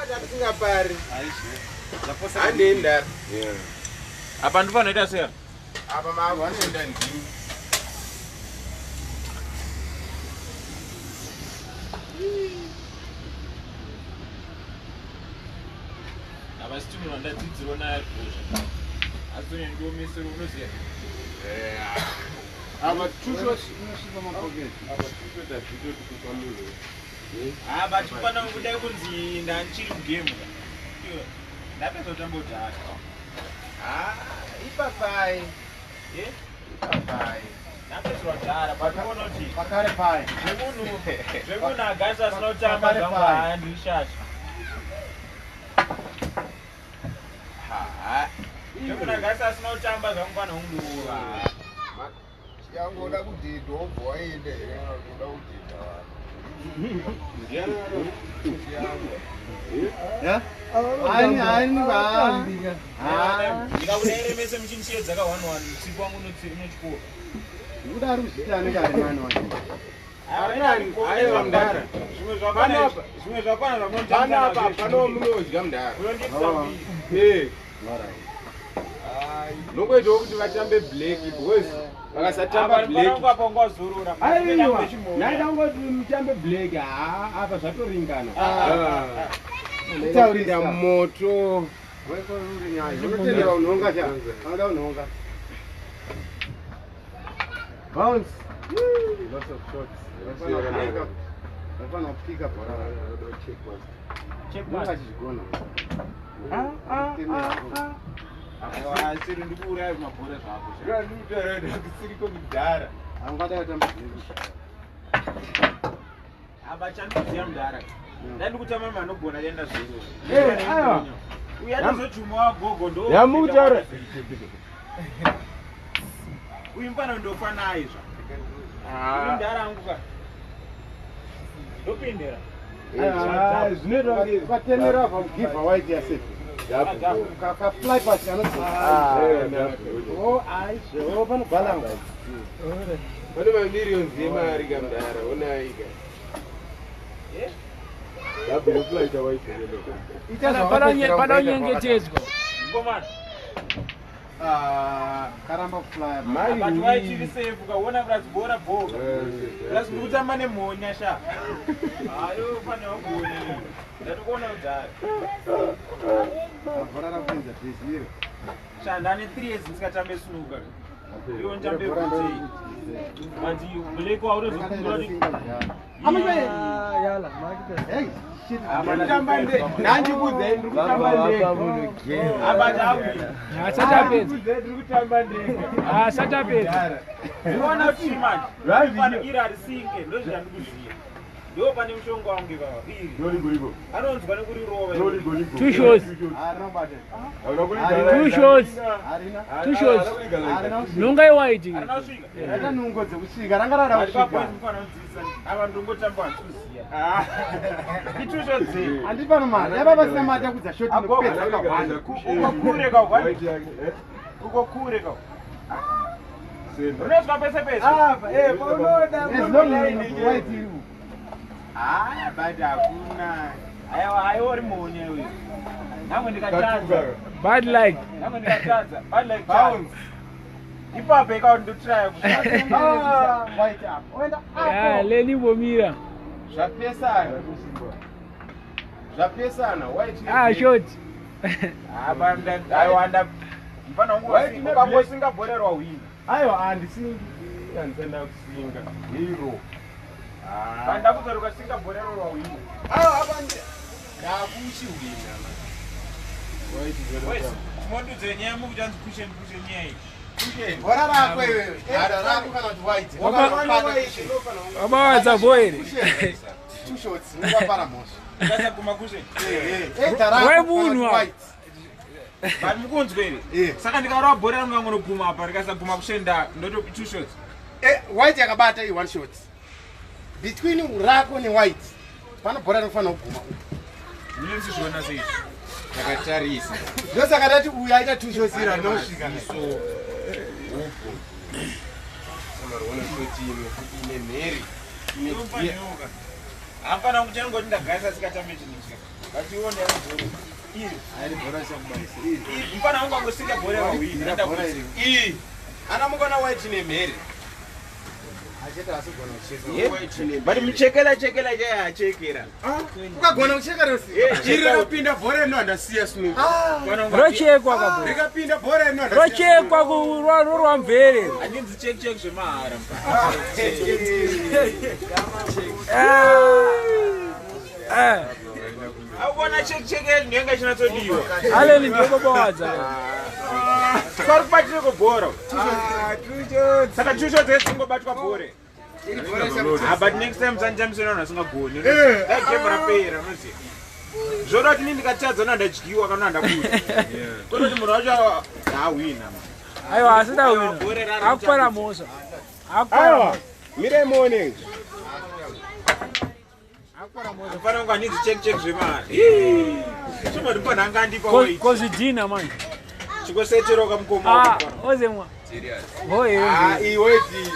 Chatisingapari. Handei ndara. Apa ndofanoita sei? Apa mavhu anoenda ndimi. Apa sitimura ndadzidzirwa naye bhozha. Asi une ndiomesero unoziva. Apa two shots. Apa two shots hazvitoti kupa munhu. Ah, but pana kudai kunzi ndanchiri mugame. Iwe ndapedza kutamba kudhara. Ah, ipapai. Eh? Ipapai. Ndapedza kudhara but unoona kuti Pakare pai. zvemunhu agasi asina kutamba Pakare zvangu pai. haya ndishasha. Ha. Zvemunhu agasi asina kutamba zvangu pana undiura. Yangoda kudhidha wobva waenda here kana kuti uda kudhidha vanhu? Yeah? Haini haini ba. Ah. Ndikakudaire mese muchinishedza ka 1-1 usiku wangu unotyora. Kuda ari kuzvita anenge ari mani wacho. Aiwa mudhara. Zvimwe zvakwana Panapa. zvimwe zvakwana zvamunotamba Panapa nazvo pano munodya mudhara. Unondipisa mbiri. Eh. Nongoitawo kuti vatambe black because vakasatamba Apa black. panonga pangwazorora. Aiwa, ndaida kungoti mutambe black haa apa zvatoringana. Kutaurira moto. Unotendera unhonga cha. Anoda unhonga. Bounce. Lots of shots. Vafana kupika bhora. Check Unonga pass. achizvigona. Aiwa, asiri ndikuuraya mabhora zvako. Kusiriko kudhara. Angada kutamba black. Apa chandikuziya mudhara. Dai ndikutamba manogona chaenda zviro. Eh, aiwa. Uyu atozojuma wagogo ndo. Yamutaura. Uyu mfana ndofa naye zva. Uyu mudhara angu ka. Ndopindira. Ah, zvinoitwa kunge Ukatenera abva mugive white yasefe. Ka fly pass anodzoka. Oh, aizve. Oh, panobhalanga. Pane mamillions emari kamudhara, onai ka. Eh? Ita zvawakapedzera Pada kuita unyengetedzwa. Ngomana. Ah, karamba kuflya. Mari But why chiri safe ukaona plus bhora bho. Plus ndikutamba nemhonya sha. Ayo fane wagone. Ndatokuona kudhara. Bhora rakupinza bhizi iri. Sha ndane 3 years ndisikatambe snooker. Iwo nditambe kuti. But black waunozokumbira kuti Ndandikudzai ndiri kutamba ndega. Abata awina. Asati apedza. Ndikudzai ndiri kutamba ndega. Asati apedza. Unoona kuti manje. Right, Fana iri harisinke ndozvandikuziya. Ndo pane mushonga wangu ivava. Iri. Anonzwa nekurirova. Two shots. Two shots. Two shots. Nonga iwaiti. Harina kusvika. Raita nungo dzekusvika, ranga rada But kusvika. papoint mufana kudzidzisa. Ava ndongotamba handikuziya. Itusho dzei. Handiti pano mari, yava pasina mari yakudza shoti nekupedza kahwani. Uko kure ka kwani? Uko kure ka. Unozwa pese pese. Apa, eh, paunoda As long as white iri uku. Ah, but hakuna. Aiwa aiwa uri muonye uyu. Nangu ndikatadza. Bad like. Nangu ndikatadza. Bad like Bounce. Ipapo ikawa ndotraya Ah, white up. Oenda Yeah, apo. Leni Bomira. Zvapesana. Zvapesana. White ne Ah, black. short. Apa aiwa nda mfana wangu White ne black. ukangosinga bhora rwahwina. Aiwa, handisingi. Handisanda kusinga. Hero. Pandakuzoti ukasinga bhora rwahwina. Aiwa, apa ndakuchihwina. White Wes, timondudze nyaya mukuti anzi cushion cushion nyaya iyi. Bhora rako iwewe. Edha rako kana kuti white. Wakawana white unofana kunge- Wabawadza boy. Two shots, ungapara mhosva. Ukasaguma cushion. Edha rako kana Wemunhu kuti apa. white. But mukunzwa here? Eh. Saka ndikarova bhora rangu rangonoguma apa rikasaguma cushion nda ndoto two shots. Eh, white yakabata i one shot. Between rako newhite pano bhora rinofanira kuguma uku. Ndinozviona sei? Takatarisa. Ndosaka tati uyu aita two shots iri rinosvika. Maziso. Upo. Samaruona shoti imwe futi ine mheri. Ine gear. Hapana kuti anongoti ndagaisa asikatambe chinhu ichi. Ngatione bhora. Iri. Iri. Mfana wangu angosika bhora wawina. Ii. Ana mukona white nemhere. But muchekela chekela chaya achekera. Ukagona kucheka rosi. Iri rakapinda bhora ino handasiya snook. Rochekwa kabhora. Rikapinda bhora ino handasiya. Rochekwa rorwa mvere. Handinzi check check zvemahara mfana. Aukuona check check ndinenge chinatsodiwa. Aleni ndiyo baba wadza. Pari kubatireko bhora. Saka two shots dzingobatwa bhora. Ah, but next time sanjamisona vanhu vasingagoni. Dai game rapera unoziva. Zvoda kuti ini ndikatadza no ndadyiwa kana ndabuda. Kwete kuti munhu wacho hawina. Aiwa asida wina. Akupara mhosva. Akupara. Aiwa. Mirai muone. Mfana wangu handinzi check check zvemahara. Somebody mfana anga andipa wait. Kozvidhina manje. Chikoseteroka mukoma Ah, wako. ozemwa. Hoye. Ah, iyi white.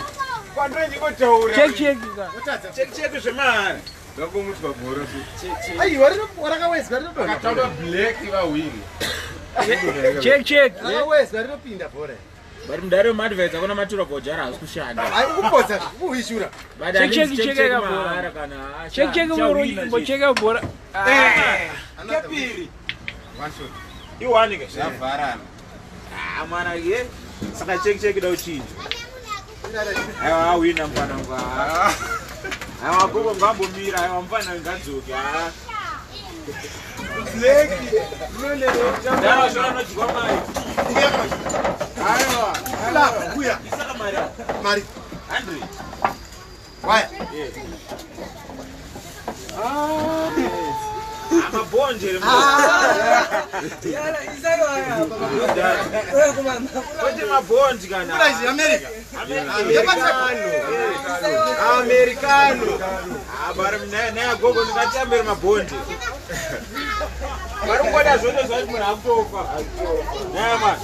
Kwandiro ndingotaura. Check check ka. Check check zvemahara. Ngakomutwa bhora so. Aiwa rakawezwa rinodonha. Akatamba black vawini. Check check. Rakawezwa rinopinda bhora. But mudare wemadverts akona matura bhojara haasi kushanda. Ai ukupotsa ukuhishura. But Check, handinzi check, check check check bhora. mahara kana. Check check mbocheka bhora. Kepiri. One shot. Iwani ke. Zvavharana. Ah mwana ye. Saka check check da uchinja. Aiwa awina mfana wangu. Aiwa gogo ngambomira aiwa mfana ngadzoke. Ah. Black. Dara zvona anodyiwa mari. Aiwa. Lava kuya. Isaka mari. Mari. 100. Waya. Mabhonje. Kwete mabhonje kana. Kuda izvi America. Americano. Ah, bari naye gogo ndingatambire mabhonje. Vari kungoda zvose zvacho munhu akutofa. Naye mani.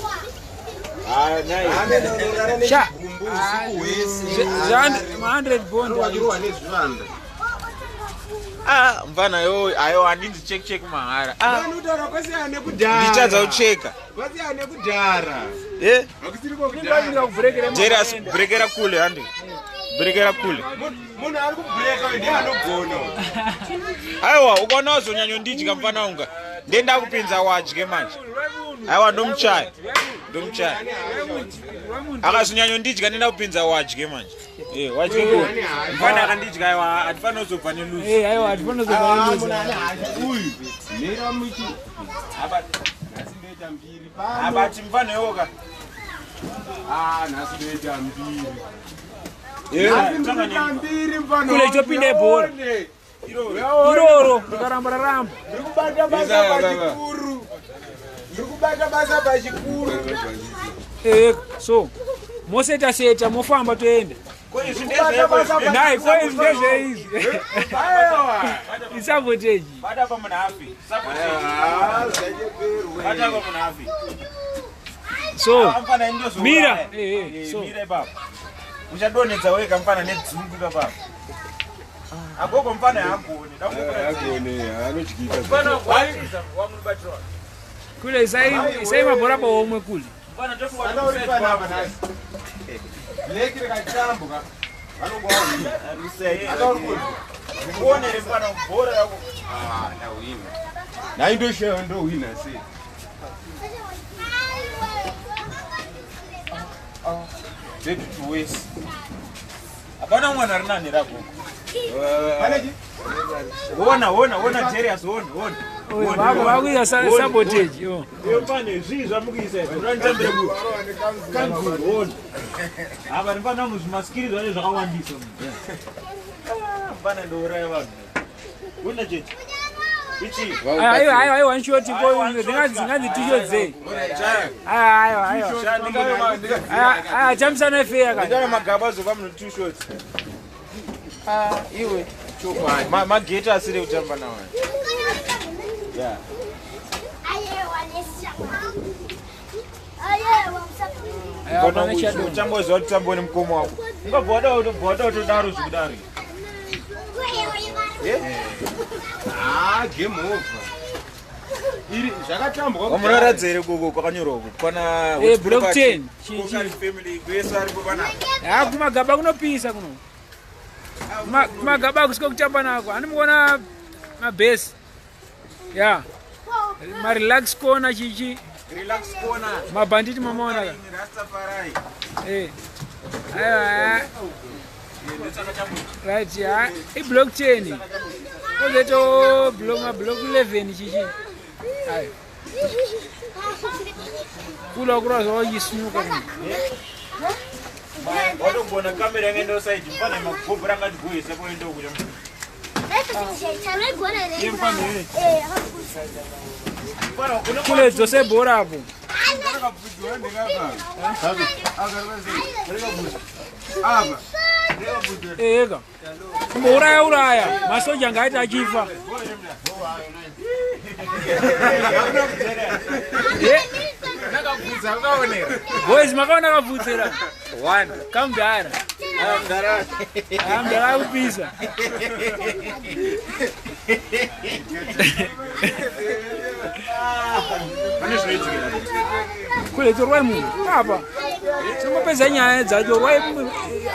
Ah, naye. Sha. Gumbu usiku hwese. 100 bond. Wadirwa nezvivanda. Ah, mfana yo ayo handinzi check check mahara. Ah, Vanotaura kwasiyana nekudhara. ndichadza kucheka. Kwasiyana nekudhara. Eh? Hakusiri kwekudhara. Jeras, brekera kule handi. Brekera kule. Munhu ari kubhureka uyu ndiye anogona. Aiwa, ukaona wazonyanyondidya mfana unga. Ndenda kupinza wadye manje. Aiwa ndomuchaya. Ndomuchaya. Akazonyanyondidya ndenda kupinza wadye manje. Eh, wadye ko. Mfana akandidya aiwa hatifaniri kuzobva neluzi. Eh, aiwa hatifaniri kuzobva neluzi. Uyu. Mira muchi. Nhasi ndoita mbiri pano. Abati mfana iwoka. Ah, nhasi ndoita mbiri. Eh, Nhasi ndoita mbiri mfana. Kule chopinda ibhora. Iroro rikaramba raramba. Ndiri kubata basa pachikuru. Ndiri kubata basa pachikuru. Eh, so moseta seta mofamba toenda. Ko izvi ndezve. Nai ko izvi ndezveizvi. Aiwa. Isabotage. Bata pa munhu afi. Sabotage. Ah, zvacheperwe. Bata pa munhu afi. So Mfana ndozo. mira. Eh, eh, so Mira ipapo. Uchadonhedza wega mfana nedzungu ipapo. Agogo mfana haagoni. Agone, anotyika. Mfana watiza wamunobatirwa. kule isai mabhora paomwe kule. Mfana tofunga Ana uri panapa nhasi. Black rikatambuka. Vanongowawina. Aka uri kunzwa. Kuonere mfana bhora yako. Ah, ndawina. Nhai ndoshayo ndowina sei. Zedu tuwesi. Hapana mwana ari nani ragogo. Pane chi? Ona ona ona Jerias ona ona. Vakuita sabotage. Yo. Iyo pane zvii zvamukuisa izvi. Unonditambire ku. Kanzuru ona. Apa ndifana wangu zvimaskiri zvacho zvakawandisa. Ah, mfana ndouraya vanhu. Una chete. Ichi. Aiwa aiwa aiwa one shot ko ndinganzi two shots dzei. Aiwa aiwa aiwa. Aiwa chamisana fair kana. Ndikave magaba azova munhu two shots. Ah, iwe. Mageta asiri kutamba nawo. Yeah. Aiwa pana chadonha. Uchamboziva kuti tambo nemukoma wako. Ungabva wada kutodaro zvekudaro. Ah, game over. Iri zvakatambwa. Wamunoratidza here koko kwakanyorwa uko kwana Eh, block 10. Chi- Kokari family kwese aripo panapa. Ha kumagaba kunopisa kuno. Kumagaba kusiko kutamba nako. Hani muona mabhesi. Ya. Marelax corner chichi. Relax corner. Mabhanditi mamaona ka. Rastafari. Eh. Aiwa. Right, ya. I block 10. Kozoito block ma block 11 chichi. Ayo. Kula kura zvawachisinuka kuno. Watogona kamera yange ndo side mfana magobhora angati goyesa kuenda kuja. Mfana Kule dzose bhora apo. Apa. Ega. Kumbouraya uraya. Masoja ngaiti achifa. Eh, Nakabvudza ukaonera. boys makaona kabvudzera. One. Kamudhara. Mdara. Ah, mudhara akupisa. Pane zvinoitikira. Kule torwai munhu. Apa. Tinongopedza nyaya dzacho rwai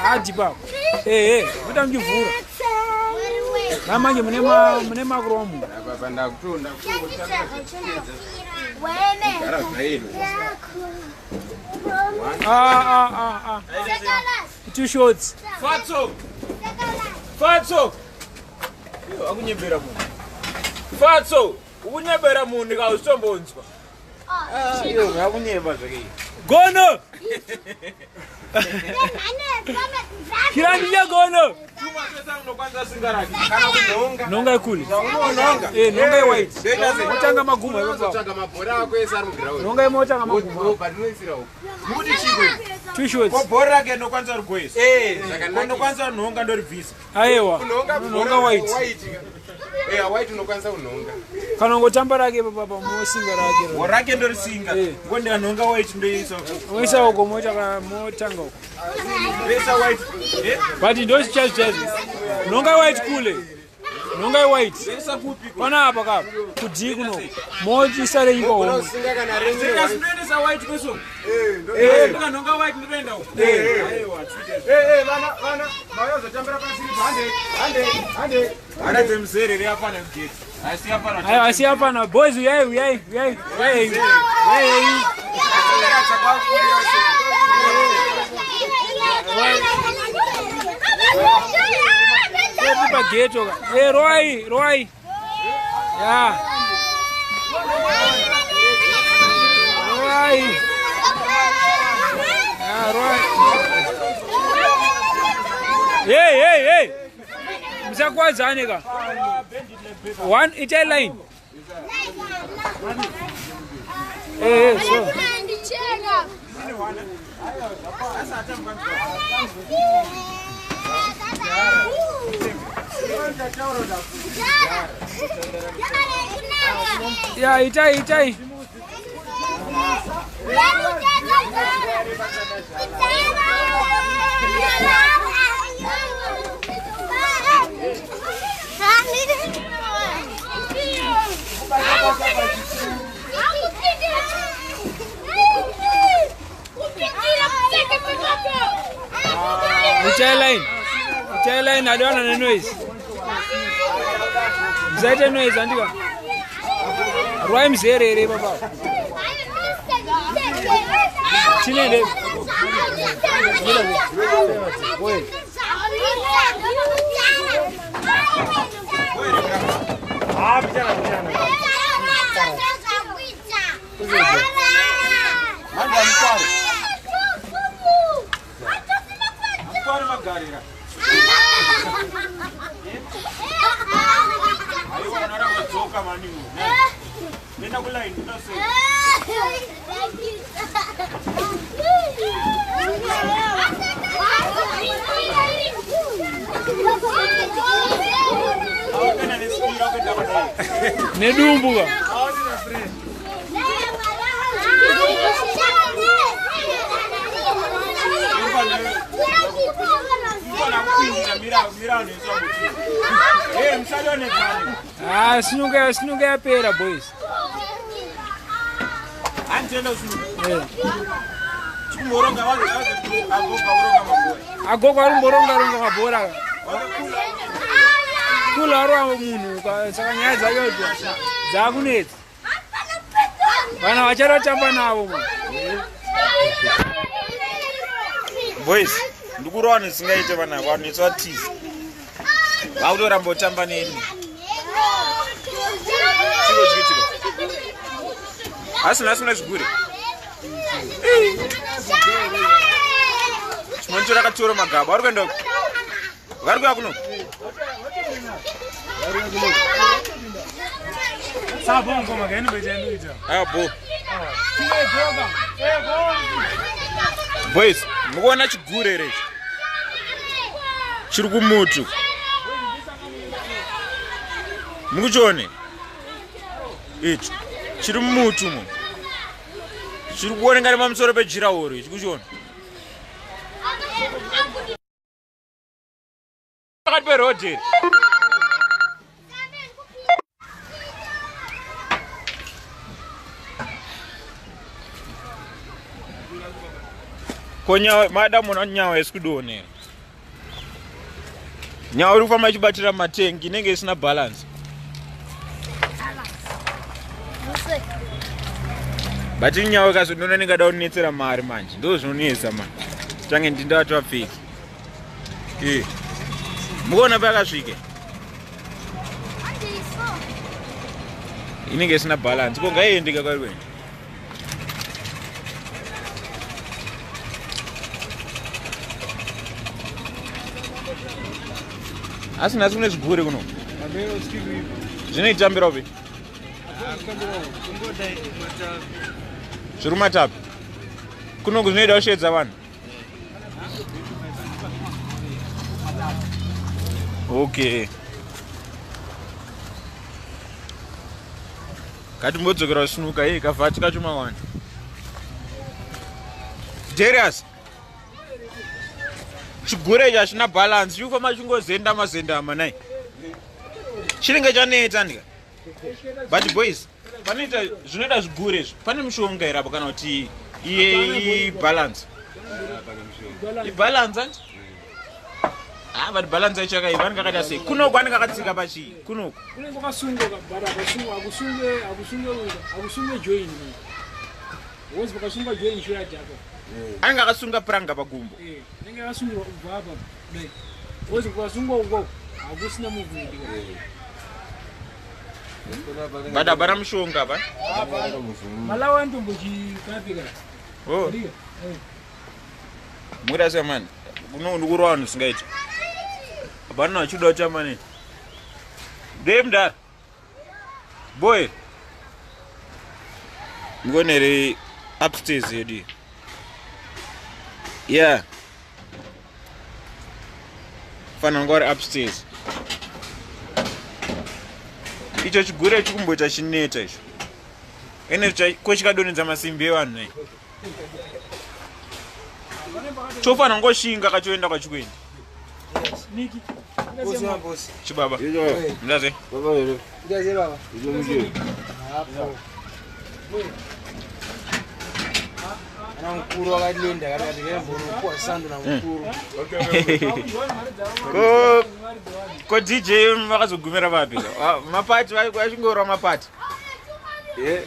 hadhi papo. Ehe, muita muchivhura. Namanje mune ma mune makromu. Apa ndakutonda kugara zvairwa. Ah ah ah ah. Two shots. Fatso. Fatso. Iyo akunyebera munhu. Fatso, ukunyebera munhu ka usombonzwa. Ah, iyo ngakunyeba zvake. Gono. Chirambira gono. Chuma chese unokwanisa singaraki kana kunhonga. Nhonga ikule. Unononga. Eh, nhonga iwhite. Ndoita sei? Motanga magumo ipapo. Unozotsvaga mabhora ako ese ari muground. Nhonga imotanga magumo. But unoisira uko. Mukuti chiko? Two shots. Ko bhora rake ndokwanisa rugoisa. Eh, zvakanaka. Ndokwanisa nhonga ndoribvisa. Aiwa. Unhonga Nhonga white. White. Eh, white unokwanisa kunhonga. Kana ungotamba rake papa mosinga rake. Bhora rake ndorisinga. Eh. Ngo ndikanhonga white ndoisa. Moisa uko motanga motanga uko. Ndoisa white. Eh? But ndo chaizvo chaizvo. Nhonga white kule. Nhonga white. Ndoisa kupi ko? Panapa kapa. Kudii kuno. Mochisa renyu Ugona pahomwe. kusinga kana renyu. Sika sinoendesa white kweso. Eh, Ndikanhonga white ndoenda uko. Eh. Aiwa, tuite. Eh, eh, vana vana mayozotambira pasiri hande hande hande. Ana dzemuzere reapana kugate. Asi apana. Aiwa asi hapana. Boys uyai uyai uyai. Uyai. Uyai. Epi pageto ka. Eh roi roi. Ya. Roi. Ya roi. Hey hey hey. Musakwadzane ka. One itai line. Eh eh so. Ya itai itai. Itai line. Itai line adiwana ne noise. Musaite noise andika. Rwai muzerere baba. Chinende. Ah, bichana bichana. Manje amukwari. Amukwari magarira. Aiwa unoramba dzoka mani. Nenda kuline ndosei. Aupenda nesikira kuenda kudai. Nedumbu ka. Mfana kupinda mira mira neso kuti. Eh, musadonedzane. Ah, sinuka sinuka yapera boys. Agogo ari kumboronga ronga mabhora. Kula ari munhu saka nyaya dzacho dzakunetsa. Vana vachada kutamba navo man. Boys, ndikurova nesingaite vana vanhu isu vatiza. Vakutoramba kutamba neni. Chiko chiko chiko. Asi nhasi muna zvigure. Chimonitora akatora magaba. Vari kuenda uko. Vari kuya kuno. Ah, bo. Boys, mukuona chigure here ichi? Chiri kumutu. Mukuchione? Ichi chiri mumutu mo. Chiri kuoneka nepamusoro pejirauro ichi kuchiona. Pakati peroad here. Ko nyawa mada muna nyawa isi kudonera. Nyawa iri kufamba ichibatira matengi inenge isina balance. But nyawa ikazodonha inenge da kunetsera mari manje. Ndozvo zvinonetsa manje. Tange ndindati vapfeki. Eh. Mukuona payakasvike? Inenge isina balance. Ko ngaiendeka kwari kuenda. Asi nhasi kune zvigure kuno. Zvinoitambira upi? Zviri kumatapi. Kuno zvinoita kusheedza vanhu. Okay. Ngatimbodzokera kusinuka hei kavhati kacho mawanda. Darius. Chigure ichi hachina balance, chikufamba chingozendama zendama nai. Chinenge chaneta ndika. But boys, panoita zvinoita zvigure izvi. Pane mushonga here apo kana kuti iye balance? Ibalance anti? Ah, but balance yacho yakaipa anenge akaita sei? Kunoku anenge akatsika pachii? Kunoku. Kunenge kwakasungwa but akasungwa akusunge akusunge akusunge join. Wozi pakasungwa join sure yadhakwa. Anenge akasunga pranga pagumbo. Eh, anenge akasungirwa kubva apa kudai. Wozi kwasungwa uko hakusina movement. But hapana mushonga pa. Malawi anotombochikapika. Oh. Mukuita sei mani? Kuno ndikurwa vanhu zvisingaiti. Hapana vachiuda kutamba nei. Dei mudhara. Boy. Mukonere upstairs yedu. Yeah. Fana ngori upstairs. Icho chigure chikumboita chineta icho. Ene ko chikadonhedza masimbi evanhu nei. Chofana ngoshinga kachoenda kwachikuenda. Chibaba. Ndaze. Ndaze baba. Ana mukuru akalinda akati ndembonopuwa sando namukuru. Ko ko DJ vakazogumira vapi? Mapati vachingorwa mapati. Eh.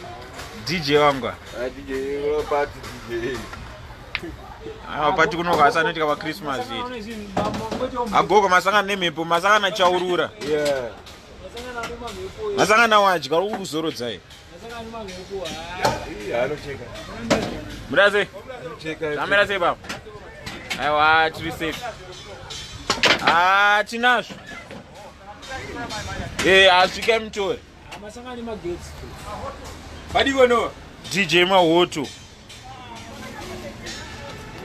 DJ wangu. Ah DJ mapati DJ. Ah mapati kunoka asanoitika pa Christmas iyi. Agogo masangana nemhepo masangana chaurura. Yeah. Masangana wadya uri kuzorodzai. Anocheka. Muda sei? Anocheka. Zvamira sei baba? Aiwa tiri safe. Ah tinazvo. Eh asvike mutore. Masangana nemagetsi. Padiko no. DJ Mahoto.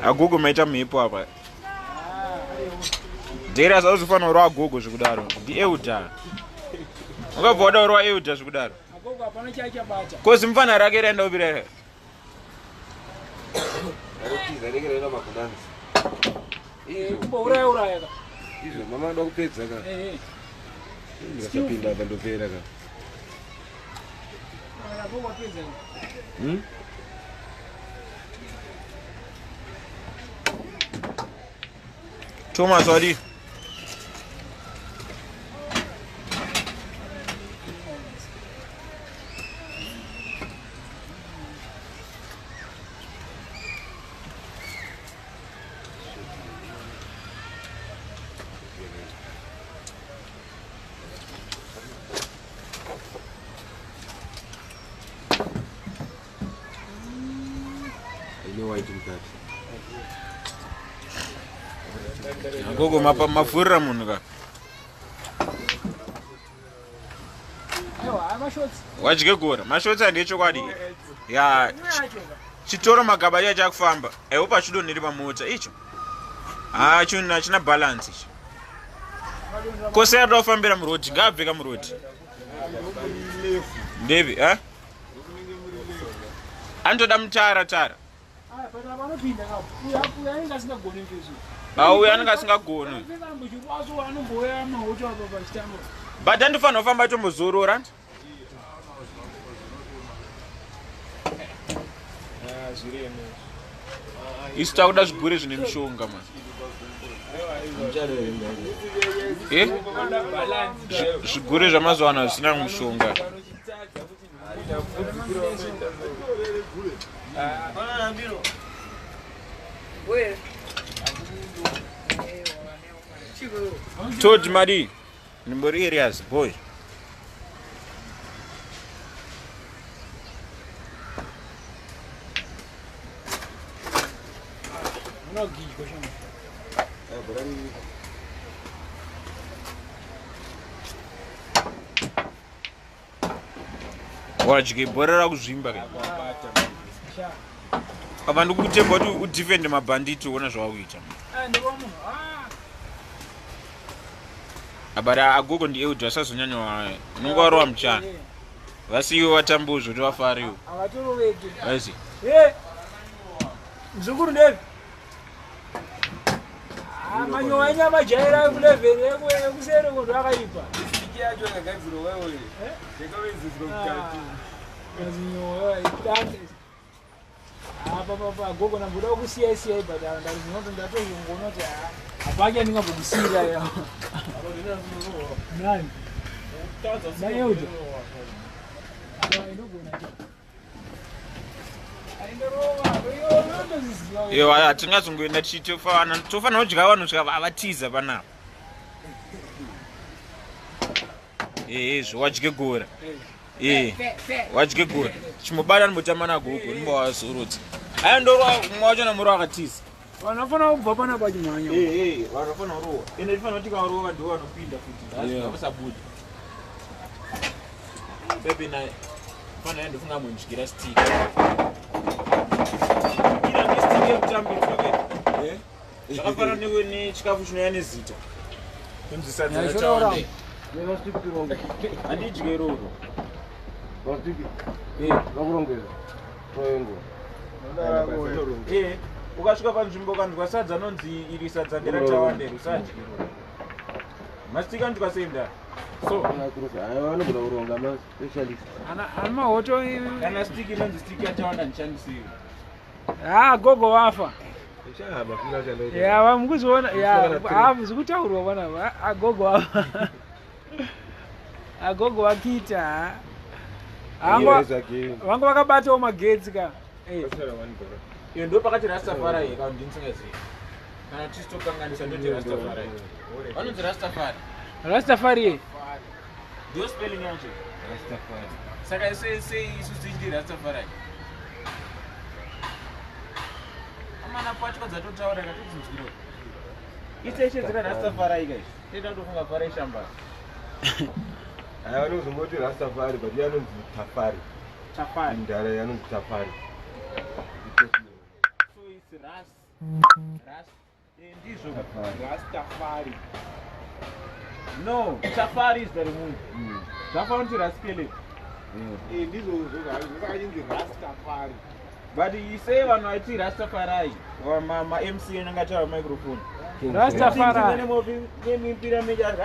Agogo maita mhepo apa. Dera sauzofanira kurova agogo zvekudaro. Ndi Elder. Ungabva wada kurova Elder zvekudaro. Agogo hapana chaachabata. Kozi mufana rake raenda kupira here? Anotiza reke raenda makunanzi. Kumbouraya uraya ka. Izvo mama anoda kupedza ka. Eh. Ndikasapinda apa ndopera ka. Agogo apedza. Hmm? Thomas wadii? Ine white mukati. Gogo mapa mafurira munhu ka. Aiwa, mashotsi. Wadye gora. Mashotsi handechokwadi. Ya, Imwe yacho ka. chitoro magaba iya chakufamba. I hope achidonheri pamota icho. Ah, chinhu hachina balance icho. Kose arida kufambira murodhi, ngaabve kamurodhi. Ndevi, eh? Anotoda mutara tara. Aya, pana vanopinda ka. Uya uya anenge asingagoni mfeso. Ah, uyu anenge asingagoni. Mfeso ambochirwaso anombouya mahoto apa pachitamba. But andifanira kufamba atombozorora. Anti? Isu takuda zvigure zvine mishonga man. Eh? Zvigure zvamazuva ano hazvisina mushonga. Todd madi. Ndimbori areas boy. Unogidya shama. Wadye bhora rakuzvimba ke. Sha. Apa ndikukutemba kuti udefend mabhanditi uona zvawakuita. Ah, ndikwa munhu. Ah. Abara agogo ndi Elder asazonyanya unonga warova muchana. Vasiyiwe vatambudzwe kuti vafariwe. Havatoroveki. Vazi. Eh. Mzukuru ndevi. Ah, manyowa enyama jaira kulevel yekuseri kuntu akaipa. Yacho yakagadzirwa wewe. Yakawedzeswa mukati. Mazinyowa itante. Apa papa gogo namboda kusiya siya but ndazvinoti ndatozongoona kuti ah hapaki ndingambokusiyira ya. Nani? Naeuda. Ah, inogona cha. Aindorova, iyo ndozviziva. Ewa hatingazongoenda tichitofana tofanira kudya vanhu svika vatiza panapa. Ezvo wadye gora. Eh. Wadye gora. Chimubata ndimbotamba nagogo ndimbovazorodza. Aya ndorwa mumwe wacho namuro akatiza. Vanhu vafanira kubva panapa vachimhanya. Eh eh vanhu vafanira kurohwa. Ende tifanira kuti tikavarova ndivo vanopinda futi. Ngavasabuda. Bebe naye. Fanira ndofunga mundyira stick. Ira nestick yekutambidzwa ke. Zvakafanana nechikafu chinouya nezita. Kunzi sadza Ya, ratawandei. Nevasipirongwe. Handidye iroro. Vasiki. Eh. Vakurongeza. Toengo. Eh, ukasvika panzvimbo ukanzwa sadza nonzi iri sadza nderatawandei usadye iroro. Mastika anodya sei mudara? So, Vanogona kuronga maspecialist. Ana mahoto kana stick inonzi stick yatawanda ndishandisiwe. ah gogo wafa. Mafika chandaita. Ya vamukuzoona ya ah zvikutaurwa panapa ah gogo wafa. Agogo vakita. Hango vanga vakabatawo magetsi ka. Eh. Iyo ndo pakati Rastafari iyi kana ndinsingazivi. Kana tichitokanganisa ndoti Rastafari. Vanonzi Rastafari. Rastafari. Ndiyo spelling yacho. Rastafari. Saka sei sei isu tichiti Rastafari. Amana patwa dzatotaura katodzinzwira. Iteshedzera Rastafari guys. Teta kutofunga Farai Shamba. Aya vanozongoti Rastafari but iye anonzi Tafari. Tafari. Ndara yanonzi Tafari. So it's Ras Ras eh, ndizvo Rastafari. No, Tafari is the remunhu. Zvafanira kuti Raskeleti. Ndizvozvo zvakachinzi Rastafari. But isei vanhu vaiti Rastafari, ma-MC anenge ataura microphone. Rastafari. Nemipira meja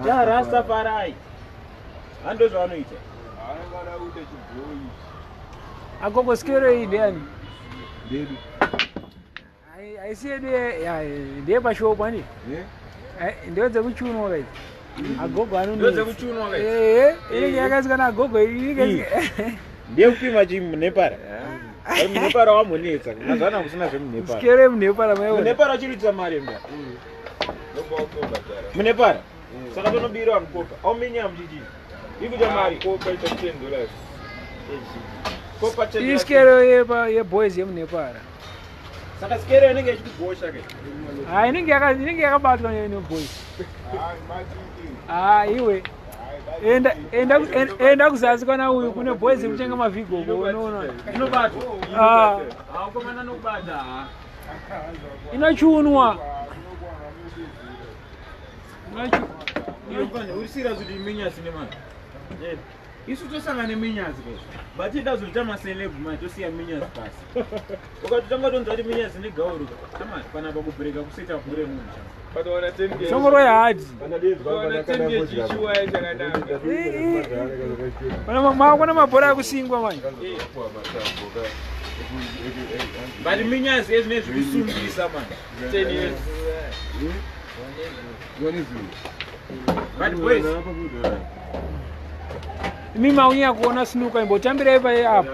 ja Rastafari. Hando zvavanoita. Anongada kuita chibhoyi. Agogo skero iyi ndeyani? Ndedu. Haisi yedu ndeyepashopu ani? Ndeyo dzekuchunwa kaidzi. Agogo Ndedzekuchunwa kaidzi. Ee, inenge yakaiswa nagogo. Ndeyekupima chimunepara. Munepara wamunetsa. Mazuva ano kusina zvemunepara. Sikere munepara maiona. Munepara chiri mari mba. Munepara. Saka tonobira vanhu kopa. Auminya muchichi. Ikuita mari. Kopa ita $10. Kopa $10. Isikero yeboys yemunepara. Saka sikero inenge ichikugosha ke. Ah, inenge yakabatwa neboys. Ah, iwe. Enda kuzasi kwana uyu kune boys kutenga mavhigo uko unoona. Inobatwa. Ah. Ah, ukomana nokubata. Inochunwa. Urisira kuti minyasi nemari. Isu tosangana neminyasi ke. But ida zoita maceleb manje tosiya minyasi pasi. Ukatotanga tonzwa kuti minyasi negauro. Chama panapa kubreaka kuseta bhure munhu. But wana 10 kg. Songoro yehadhi. Wana 10 kg chiwaya chakanaka. Kuna mabhora akusingwa manje. But minyasi ezvinezvi kusungisa manje. 10 years. But boys, Imi maunya kuona sinuka imbotambirai pa apa.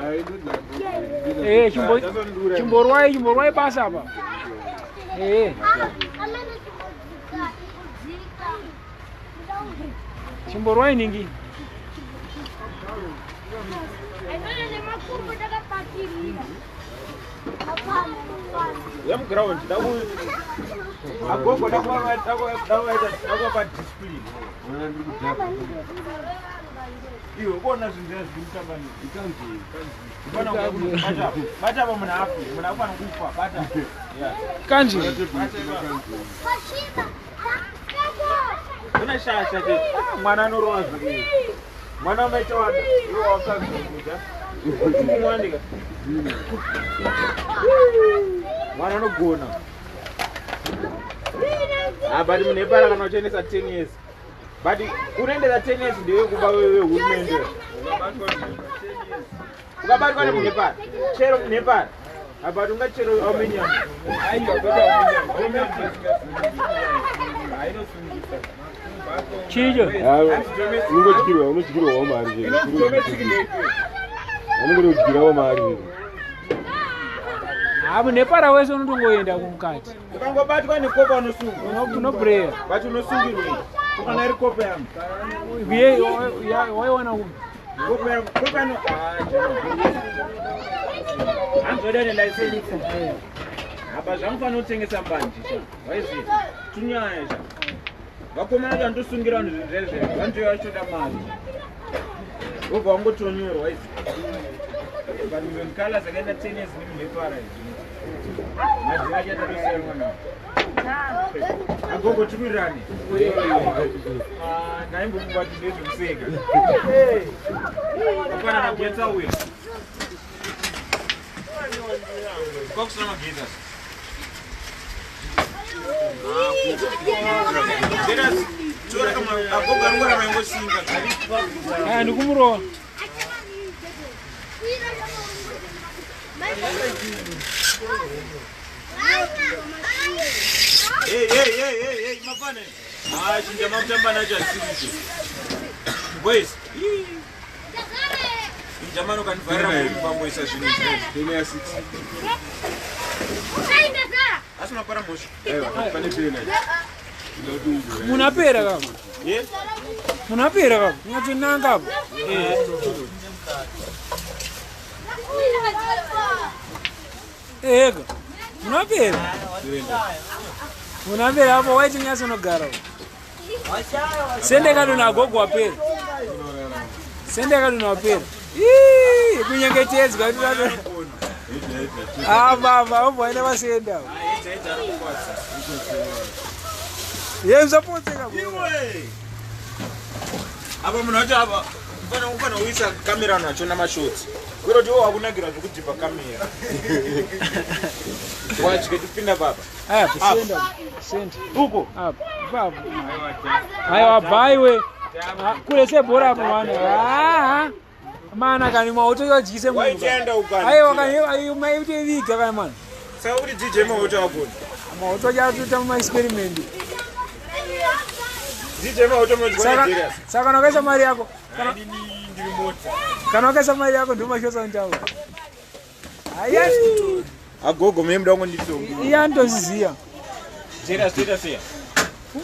Eh, chimborwai basa apa. Eh. Chimborwai ningi. Yemuground agogo dakuva discipline. Iwe kuona zvinhu zviya zviri kutamba bata apa munhu afe, munhu akufana kufa, bata. Kanji. Kuna shasha chete. Mwana anorova zvakii. Mwana unoita wada. Iwe wakakuda. Kumwandika. Mwana anogona. Ah, but munepara kana uchiendesa 10 years. But unoendesa 10 years ndeyekuba wehurumende. Ukabatwa nemunepara. Chero munepara. But ungachero auminyama. Chicho. Unongodyirwa, unodyirwawo mari. Unongodyirawo mari. Ah, munepara wese unotongoenda kumukati. Ukangobatwa nekopa unosungwa. Unobreya. But unosungirwei? Ukana iri kopa yangu. Waiwana kupi? Kopa yangu. Kopa yangu. Hanzoda nelicense. Apa zvamufanira kutengesa mbanje cha. Waiziva. Tunyaya cha. Vakomana vandosungira vanhu zvinhu zvezve. Vanzouya vachoda mari. Wobva wangotonyorwa waiziva. But Million Colors akaenda 10 years nemunepara izvi. Madhiri acho atatosiya mwana. Agogo tikurirane. Ndaimbofunga kuti ndezvekuseka. Hapana magetsi auya. Kwakusina magetsi asi. Agogo anongoramba ingosinga. Ah, ndikumurova. Hey, hey, hey, hey, hey, mafane. Ah, chinja makutamba nacho asiricho. Boys. Njamano kanivharira mubamboisa zvinhu izvi. Asi mapara mhosva. Munapera kapa. Eh? Munapera kapa. Munyatsonanga apa. Ega. Munapera. Munapera apo waiti nyatsonogara. Sende kadona agogo wapera. Sende kadona wapera. Ii, kunyengetedzwa. Ah, baba, obwaenda vasenda. Ye msapotseka. Iwe. Apa munhu wacho apa ufana uisa kamera nacho namashots. Kwete kuti iwe wakunakirwa zvekudhibha kamera. Watye tipinda papa. Aya, senda. Senda. Uko. Apa, ipapo. Aiwa, bhaiwe. Kule sebhora apo mwana. Ah. Mana kani mautodyise munhu. Waitenda ukani. Aiwa kani maiteviga kani mwana. Saka kuti DJ Mahoto agona. Mahoto achatoita maexperiment. DJ Mahoto munodyiwa naJerias. Saka kana wakaisa mari yako. Ndiri mota. Kana wakaisa mari yako ndo mashosa anotaura. Haya. Agogo mimi muda kunditsonga. Iye anotoziziya. Jerias toita sei?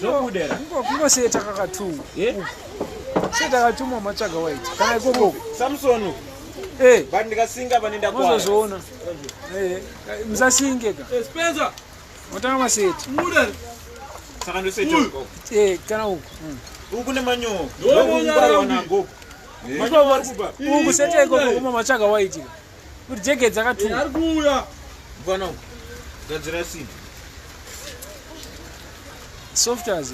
Zvobudera. Kungoseta kakatu. Eh? Seta kakatu matsvaga white. Kana ikoko. Samson. Eh. But ndikasinga panenda kwa. Mozozoona. Eh, musasinge ka. Eh, Spencer. Motanga maseti. Muda. Saka ndoseta uko. Eh, kana uko. Uku nemanyowa. Ndokuona Manyowa ari kuba. Uku seta ikoko kuma matsvaga white ka. Kuti jege dzakatu. Ari kuuya. Mfana uku. Gadzira simbi. Soft as.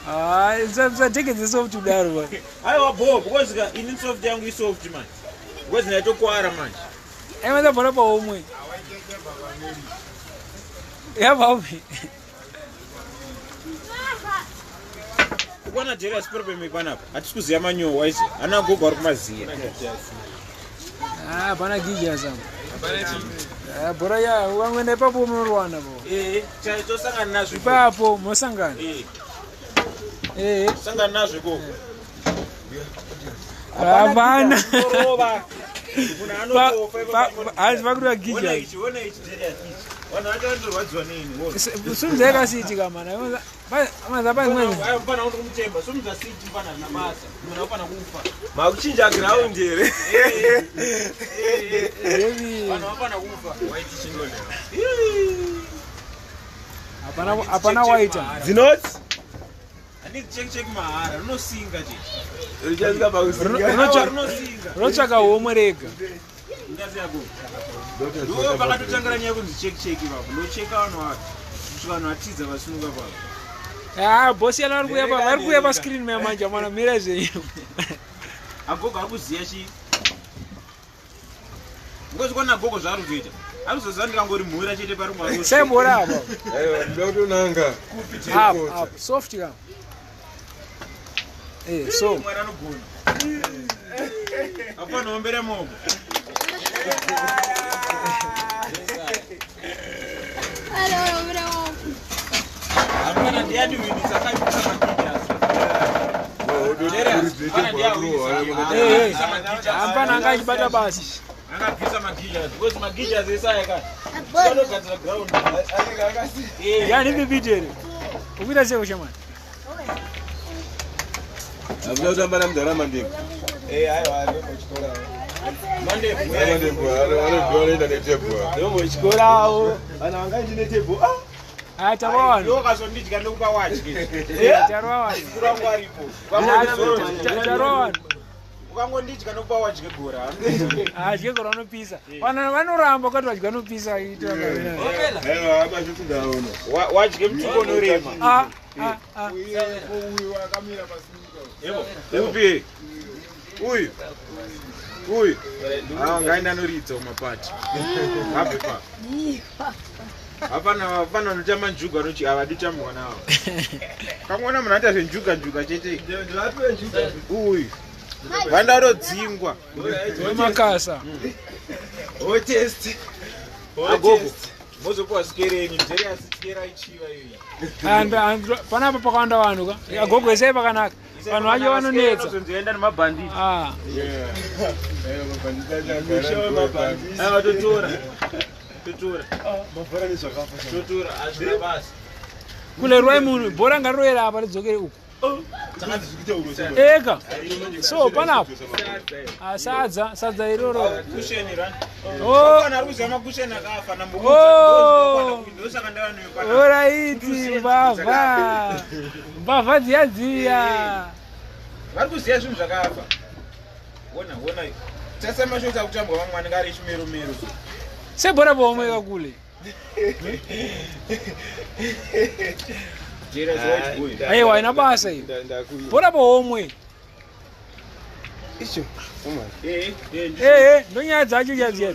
Ah, musategedze soft kudaro ba. Aiwa bo, because ka ini soft yangu isoft man. Because ndaitokwara manje. Aiwa bhora paomwe. Yabva upi? Ukwana Jerias problem panapa. Hatisi kuziya manyowa isi. Ana gogo ari kumaziya. Ah, hapana gija sama. Ah, bhora ya ukangoenda ipapo unorwana po. Eh, tosangana nazvo. Ipapo mosangana. Eh. Eh, sangana nazvo ikoko. Hapana. Rova. Munhu anotofa Hanzi vakuti vagija. Ona ichi, ona ichi Jerias ichi. Vanhu vacho vanorwadziwa neni. Sumudza ikasiti kamana. Maza pa imweni. Mfana undi kumutemba. Sumudza siti mfana hazvina basa. Munhu afana kufa. Makuchinja ground here. Vanhu vafana kufa. Hapana hapana waita. Dzinoti Handiti check check mahara. Rinosinga chete. richasvika pakusinga. Rinosinga. Rinotsvaka homwe rega. Ngazi yako. Ndiwo pakatotangira nyaya kunzi check check ipapo. Ndocheka vanhu vacho. Kusvika vanhu vatiza vasimuka papo. Ah, bosi yana vari kuuya pa vari kuuya pa screen maya manje mana mira zvenyu. Agogo ari kuziya chi. Ngozi kwana agogo zvaari kuzoita. Ari kuzoziva ndikangori mhura chete pari kumwa. Sei bhora apa. Aiwa, ndoda kutonanga. Up up soft ka. Eh, so. Mwari anogona. Apana ombera maoko. Hapana ndiyani winisa akabvisa magijas. Eh, hapana anga achibata basi. Akabvisa magijas because magijas esaya ka. Anogadzira ground. Yani bibitere. Ukuita sei ushamani? Hamuna kutamba namudhara Mandebvu. Eh, aiwa, ndombochikora. Mandebvu. Mandebvu anobva anoenda netebhu. Ndombochikorawo. Vanhu vanga ndine tebhu. Ah, Ah, tarwa vanhu. Iwe ukazondidya ndokupa wadye. Tarwa vanhu. Mukuru wangu aripo. Tarwa vanhu. Ukangondidya ndokupa wadye gora. Ah, dye gora vanopisa. Vanhu vanoramba ukati vadya vanopisa ita. Aiwa, abasho ndaona. Wadye mutuko unorema. Ah, ah, ah. Uyu akamira pasimuka. Yebo. Upi? Uyu. Uyu. Ah, ngaenda anoridza mumapati. Abve pa. Hapana hapana anotamba njuga anochi havadi kutambwa nawo. Kangoona munhu anoita zvenjuga njuga chete. Uyu. Vandarodzingwa. Wemakasa. Hotest. Agogo. Mozopuwa sikere yenyu. Jerias sikera ichiva iyoyi. Panapa pakawanda vanhu ka. Agogo isai pakanaka. Vanhu vacho vanonetsa. Anozonzi enda nemabhanditi. Ah. Aiwa totora. Totora. mavhara nezvakafa. Totora hazvina basa. Kulerwai munhu bhora ngariroera apa ridzokere uku. Eka. So panapa. Ah, sadza, sadza iroro. Kusheni rani. Oh. Hapana ari kuziva makusheni akafa Oh. ndosaka ndavanhu panapa. Oraiti mbavha. Mbavha dziya dziya. Vari kuziva zvinhu zvakafa. Ona ona. Tasa mashoti akutambwa vamwe anenge ari chimeromero. Sebhora pomwe kakule. Jerias white boy. Aiwa ina basa iyo. Bhora pomwe. Icho. Eh eh. Eh eh, ndonyaya dzacho dziya dziya.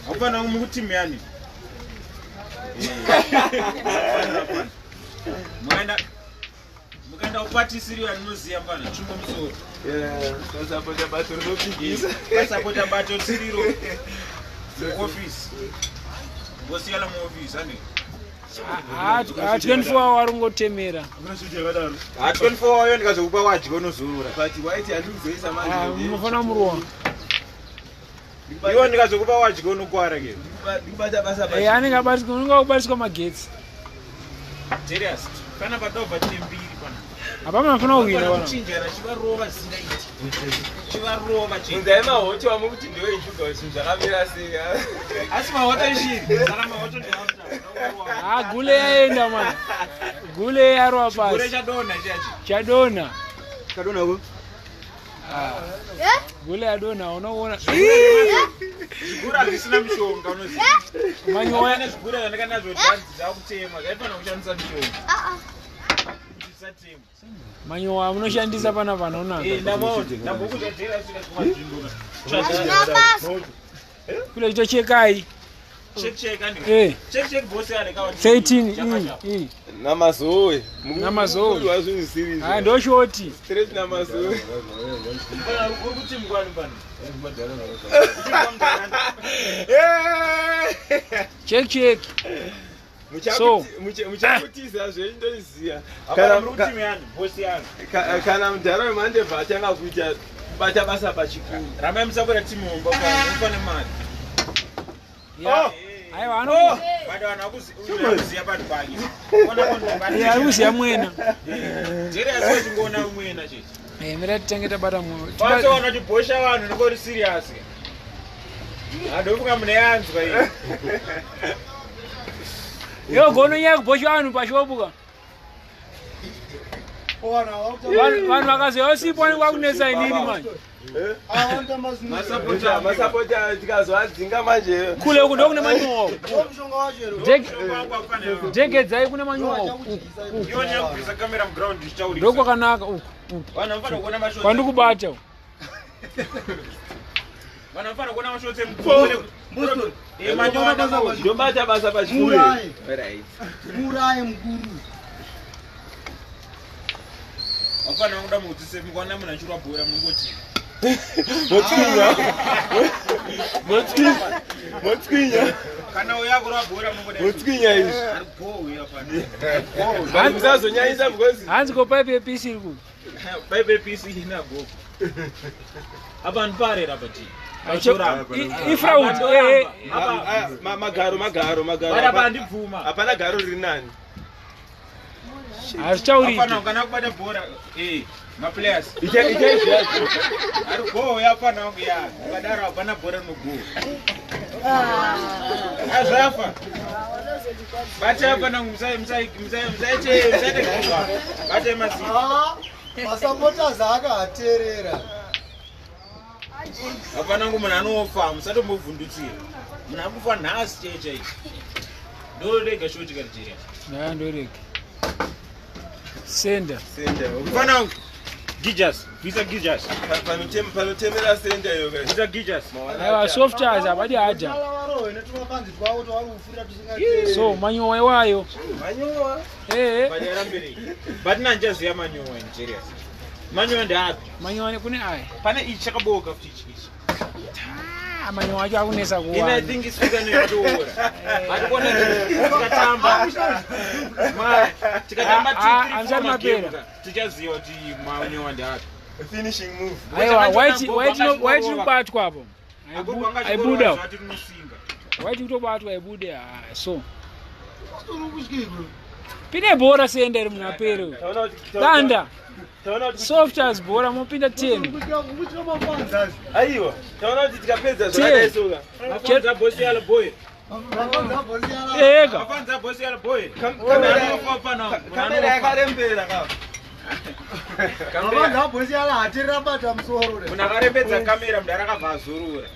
Hapana mukutimu yani. Mukaenda mukaenda kupatisiriwa ndinoziya mfana tsvimbo musoro. Tasapota bato rinopikisa. Pasapota bato siriro. Muofisi. Vosiyana muofisi ane. Ha 24 hour ari kungotemera. Ha 24 hour ndikazokupa wadya unozorora. But white handikuzoisa Ah, manje. Munofanira murowa. Iwe ndikazokupa wadya unokwara ke. Ndikubata basa Eh, anenge abatiswa, unenge wakubatiswa magetsi. Serious. Pana padobva tine mbiri pana. Hapana munofanira kuhwina Pana pana. kuchinjana chivarova zvisingaiti. Chivarova chete. Unzai mahocho wamwe kuti ndeweishuga zvinhu zvakamira sei. Asi mahoto ishiri. Saka mahoto ndi Ah, gule yaenda man. Gule yarwa Gure pasi. chadonha chachi. Chadona. Kadona ko? Gule yadona unoona. Zvigura zvisina mishonga unoziva. Manyowa Pane zvigura zvandanga nazvo dhanzi zvakutema zvaifanira kushandisa mishonga. Kuti zvisatemwa. manyowa munoshandisa pana panonaka. Eh, ndamaona. Ndambokudzadzera svika kumadzvimbo. Kule chitochekai. Check check andi. Eh, Check check boss yale kawa. 13 iyi. Namazoe. Namazoe. Mukuru wazvinhu zvisiri Ah, ndo shoti. Straight namazoe. Uri kuti mkwani pano. Check check. So. Muchakutiza zvenyu ndoiziya. Kana muri kuti yani boss yani. Kana mudhara wemandebva atanga kuita kubata basa pachikuru. Rambai musabura timu homba pano. Mufane mari. Yeah. Aiwa ano. But vanhu vakuziya vanhu pake. Ona vanhu Eh, ari kuziya mwena. Jere asi vachingoona mwena chete. Eh, mira titange tabata mwoyo. Vacho vachibhosha vanhu nongori serious. Handofunga mune yanzwa iyi. Yo gono nyaya kubhosha vanhu pashopu ka. Vanhu vakazoya usipo vanenge vakunetsa inini manje. Masapota. Masapota tikazoadzinga manje. Kule uku ndokune manyowa. Mushonga wacho here? Dhegedzai kune manyowa uku. Iwo nyaya kubvisa kamera muground zvichaurisa. Ndokwakanaka uku. Uku. Vanhu vanofanira kuona mashoti. Kwandikubata uku. Vanhu vanofanira kuona mashoti emukuru. Eh, manyowa ndakaona. Ndobata basa pachikuru. Muuraye. Right. Muuraye mukuru. Vanofanira kuda mudzise mukaona munhu achirwa bhora munongoti. Motswinya. Motswinya. Motswinya. Kana uya kurwa bhora munongoti. Motswinya izvi. Ari go uya pano. Vanhu musazonyanyisa because Hanzi ko pipe yepisi iri kupi? Baibe pisi ina go. Apa ndiparera apa ti. Ifraud. Eh, eh. Ah, magaro magaro magaro. Bada pandibvuma. Hapana garo riri nani. Hazvichauriki. Afana kana kubata bhora. Eh, maplayers. Icha icha izvi. Ari go yafana wangu ya. Ukadaro hapana bhora rinogo. Azvafa. Bata hapana wangu musai musai musai musaite musaite goba. Bata masi. Ah, Masapotas akahateerera. Hapana wangu munhu anofa musatombovhundutsira. Munhu akufa nhasi chaiyo chaiyo. Ndorega shoti karijeria. Ndaya ndorega. Senda. Senda. Mfana wangu. Gijas, visa Gijas. Panotemera senda iyo guys. Visa Gijas. Aiwa soft as abadi haja. Varohwe netumapanzi twavo twavari kufurira tusingateereri. So manyowa iwayo. Manyowa. Eh, eh. But But nanjaziya manyowa in serious. Manyowa ndeapi? Manyowa kune aya. Pane ichi chakaboka futi ichi ichi. Ah, manyowa acho akunetsa Ini I kuwana. think isvika neyatoora. Hatikuona tikatamba. Ma tikatamba Ah, ah, 2 3 hamusati 4 mapera. magame tichaziva kuti manyowa ndeapi. Finishing move. Aiwa white white no white inobatwa apo. Aibuda. Zvati rinosinga. White kutobatwa aibude. Ah, so. Pine bhora senda iri munhu apere uyu. Taona kuti Danda. Taona kuti Soft as bhora mopinda 10. Kutya mapanzi acho. aiwa. Taona kuti tikapedza zvakadai soka. Mafanza boss yalo boy. Mapanzi abhosiyana. Ega. Mafanza boss yalo boy. Kamera Kamera kamera yakarembera ka. Mapanzi abhosiyana hateerera bata musoro. Munhu akarembedza kamera munhu arakabva azorora.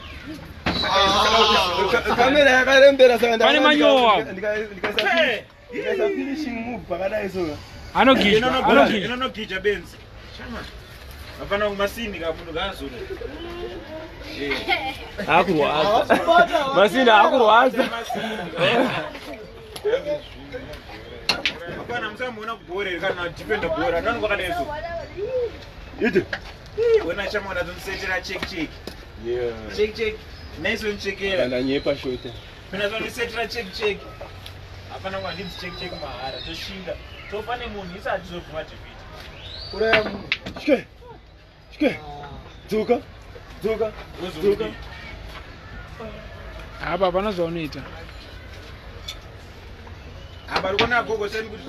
Kamera yakarembera saka Pane manyowa. ndikaisa Hey! ndikaisa finishing move pakadai soka. Anogijwa. Anogijwa. Inonogija benzi. Chama. Hapana kumasini ka munhu ngaazorora. Akurwadza. Masina akurwadza. Hapana musamuona kubhora here kana defender bhora. Nani kwakadai so. Ite. Wena chama unatomusetera check check. Yeah. Check check. Naisonchekera. Ndanyepa shota. Mina sondisetera check check. Hapana kwandidzi check check mahara toshinga. Tofa nemunhu isi hatizobvuma defeat. Uraya munhu. Shke. Shke. Dzuka. Dzuka. Dzuka. Apa hapana zvaunoita. Apa uri kuona gogo seni kuti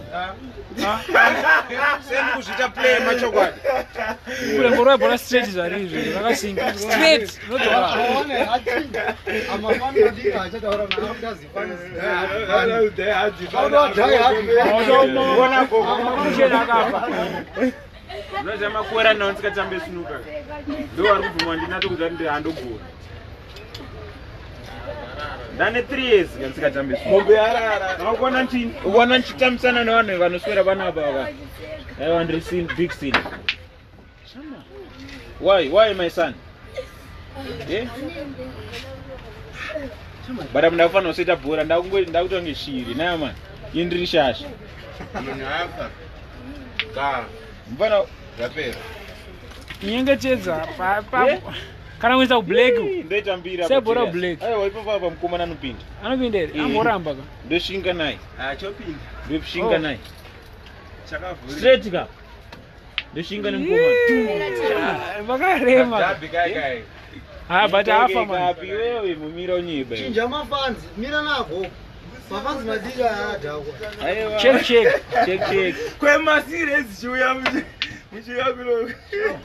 seni kuzviita play machokwadi. Kurengorwa bhora straight zvari izvo rakasinga. Straight unodzoka. Aone achinja. Amafani madiki achataura Kuona gogo. Makusheni akafa. Unoziva makore nawo ndisikatambe sinuka. Ndo vari kubvuma ndinato kuti andi handogona. Ndane 3 years ndisikatambe sinuka. Mombe yarara. Ukaona nchi ukaona nchitambisana nevanhu vanoswera panapa vaka. Aiwa ndiri sin big sin. Shama. Why my son? Eh? Bara ndakufanira kusoita bhora ndakutonge shiri nayo man. Ini ndiri shasha. Munhu afa. Ka. Mfana Zvapera. Nyengetedza kana kuisa kublack ndoita mbira. Sebhora black. Aiwa ipapo apa mukomana anopinda. Anopinda here? Amboramba ka. Ndoshinga naye. Achopinda. Ndoshinga naye. Chakavhurika. Straight ka. Ndoshinga nemukomana. Vakarema. Dhabi kai kai. Ha but afa man. Kapi wewe mumira unyeba. iwe. Chinja mafanzi, mira nako. Mafanzi madiki ayadhakwa. Aiwa. Check check. Check check. Kwemasiri ezichiuya muchiuya kuno.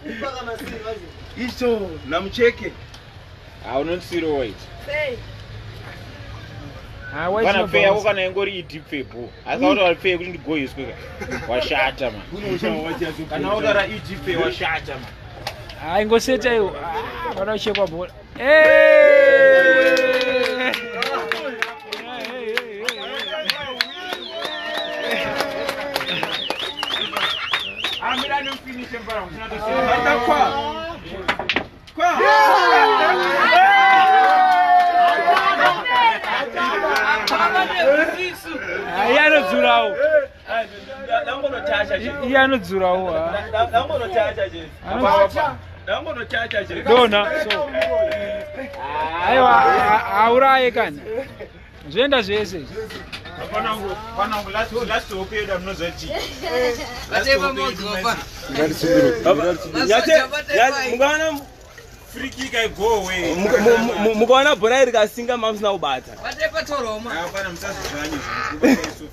Kupa kana siri vacho. Icho namucheke. Haunonsiro white. Ha white. Kana pay yako kana ingori idip pay bo. Asi kautaura pay kuti ndigoiswe ka. Washata man. Kana utaura idip pay washata man. Ha ingoseta iwo. Ah vada kuchekwa bhora. Eh! Amira nimfinishe mbara msina Bata kwa. Kwa. Iye anodzurawo. Ndangonochacha che. Iye anodzurawo. Ndangonochacha che. Ndangonochacha che. Dona. So. Aiwa auraye kani. Zvoenda zvese. Panangu last hope yedu amunoziva chii. Mukaona Free kick I go away. mukaona bhora iri rikasinga mamusina kubata. Hapana musazozvanye zvinhu.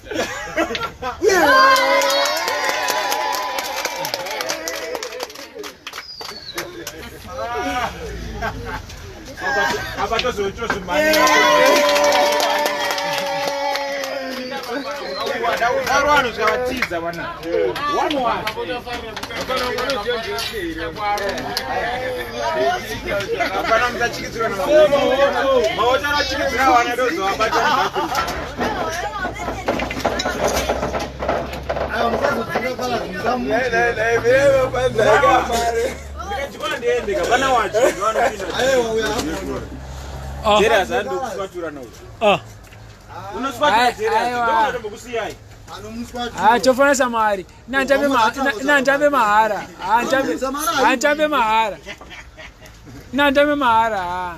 Apa tozozvimhanya. Daro vanhu zvikavatiza vana. One one. Hapana musachikidzira maoko. Anochikidzira vana ndozovabata. Aiwa musazodzinga kana musamuti. Ndikachikona ndiende ka vana wacho vanopinda. Aiwa uya hapo. Jerasi andokuswatura nawo. Ah. Unoswatura Jerasi. Aiwa. Ndokutombokusiyai. Anomuswati. Ha tofanisa mari. Nantambe mahara. Hantambe mahara. Nantambe mahara. Ha.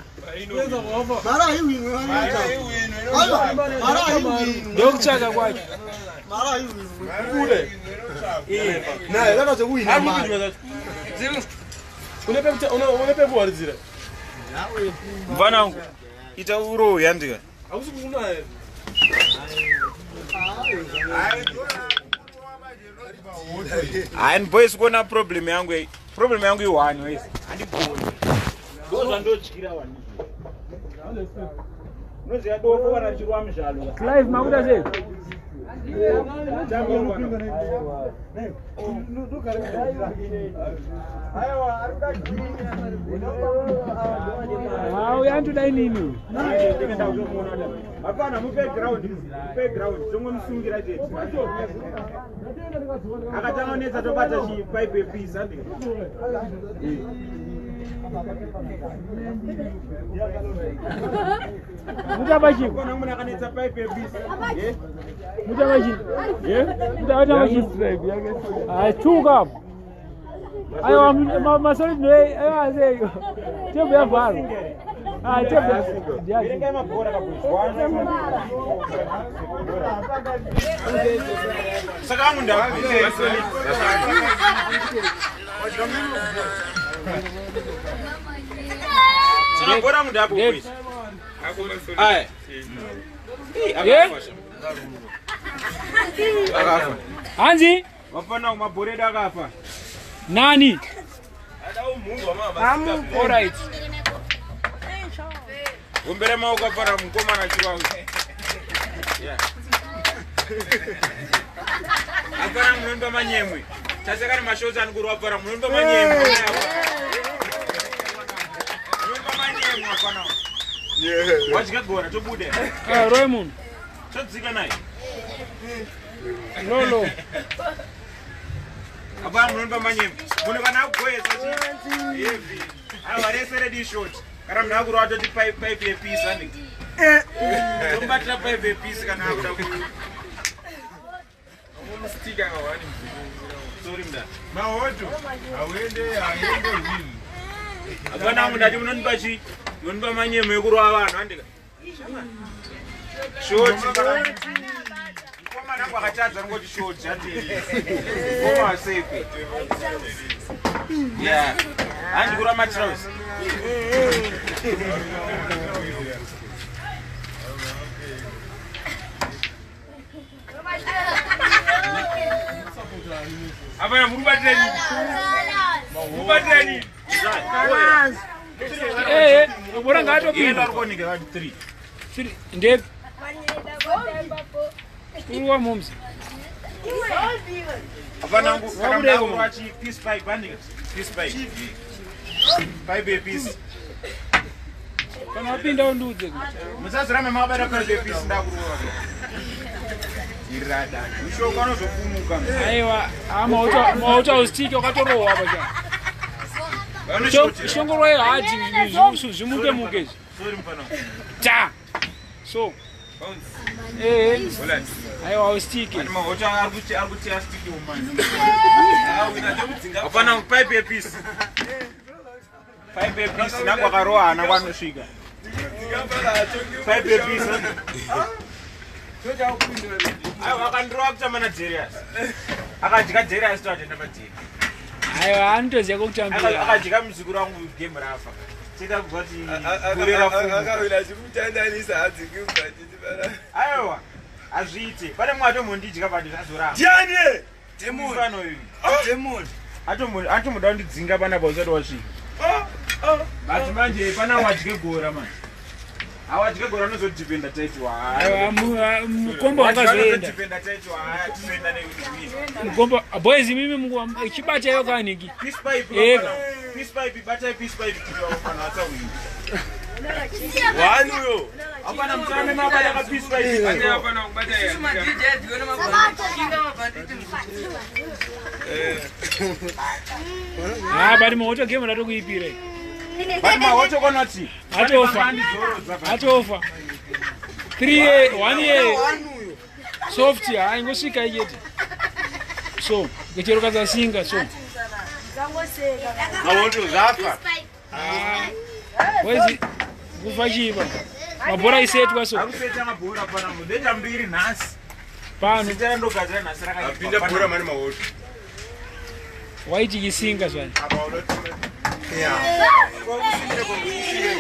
Mara haiwinwe vanoita. Aiwa, mara haiwinwe. Ndokutsvaka kwacho. Mara haiwinwe. Naye kana zvekuwina mari. Une pekuwaridzira. Mfana wangu ita uroyi handika. Hausi kuona here? Hayi boys kuona problem yangu iyi. Problem yangu i1 wese. Handigoni. Ndozvandodyira vanhu. Unoziva dofo kana richirwa muzvalo. Clive makuda sei? Ha uyu anotoda inini uyu. Hapana mupe ground, mupe ground, tongomusungira chete. Akatanga kunetsa tobata chipaipi yepisi handika. Mutamba chii? Kona munhu akanetsa paipi yepisi. Eh? Mutamba chii? Mutamba chii? Ha tuka apo. Aiwa masolid aiwa sei. Tebhu yavharwa. Ah, tebe. Verengai mabhora kaboys. Saka angu ndapi? Saka bhora angu ndapi boys? Aya. Eh? Hanzi? Vafana mabhora edu akafa. Nani? All right. Gombera maoko apana mukomana chiwangu. Apana munondo manyemwe. Taseka nemashozi anokuru apana munondo manyemwe. Munondo manyemwe apana. Wadya gora tobude. Ah, roe munhu. Todzika naye. Lolo. Apana munondo manyemwe. Munhu kana akugoyesa chi. Heavy. Aiwa rese ready short. Kana munhu akuru atoti pipe yepisi anenge. Tomubatira pipe yepisi kana akuda ku. Sorry mda. Mahoto. Awende aende win. Apana angu ndati munondipa chi. Munondipa manyemwe ekurova vanhu andika. Short. Mukomana angu akatadza anongoti short ati. Mukoma wasefe. Yeah. Handi kurova matrouse. Apana muri kubatira nini? Kubatira nini? Eh, bora Yenda ngaatopinda. ari kuoneka kati 3. Ndepi? Uri mumzi. Apana angu kana Wakudeko munhu achi peace pipe andika. Peace pipe. Pipe yepisi. Kana wapinda undiudze. Musazirame makabata pipe yepisi ndakurova. Irada. Mushonga unozofumuka. Aiwa, maoto ausitiki wakatorohwa apa cha. Shongorwa yehadhi zvimuke muke izvi. Sorry mfana. Ta. So. Eh. Aiwa ausitiki. Ani mahoto ari kuti ari kuti astiki umani. Apana pipe yepisi. Pipe yepisi nangu akarohwa hana kwanosvika. Pipe yepisi. Aiwa akandirova kutamba naJerias. Akadya Jerias toatenda pajeri. Aiwa anotoziya kwekutambira. Akadya muzukuru wangu game rafa. Chita kubva kuti gore rafunga. Akawina achikutandanisa hadzingi mubhanditi pana. Aiwa hazviite. Pane mumwe atombondidya but zvazoramba. Ndiani? Demon. Mufano uyu. Demon. Atomboda kundidzinga panapa usati wasvika. But manje pana wadye gora manje. Awadye gora unozodhipenda taiti Aiwa mukombo wangazoenda. Dhipenda taiti wahaya tinoenda newin. Mukombo boys mimi chibata iyo kaniki. Peace pipe. Ega. Peace pipe batai peace pipe tiwa pana atawin. Wani uyo. Hapana mutame mabata ka peace pipe. Hapana kubata ya. Ah, but maoto game ratokuipira. But mahoto konoti. Atofa. Atofa. 3 year, 1 year. Soft ya, ingosvika ichete. So, ngechero kazasinga so. Mahoto zvafa. Boys kufa chipa. Mabhora isetwa so. Akuseta mabhora pana mundoita mbiri nhasi. Pano Sitera ndogadzira nhasi rakaipa. Apinda bhora mani mahoto. waiti chisinga zvani. Apa unotuma. Yeah.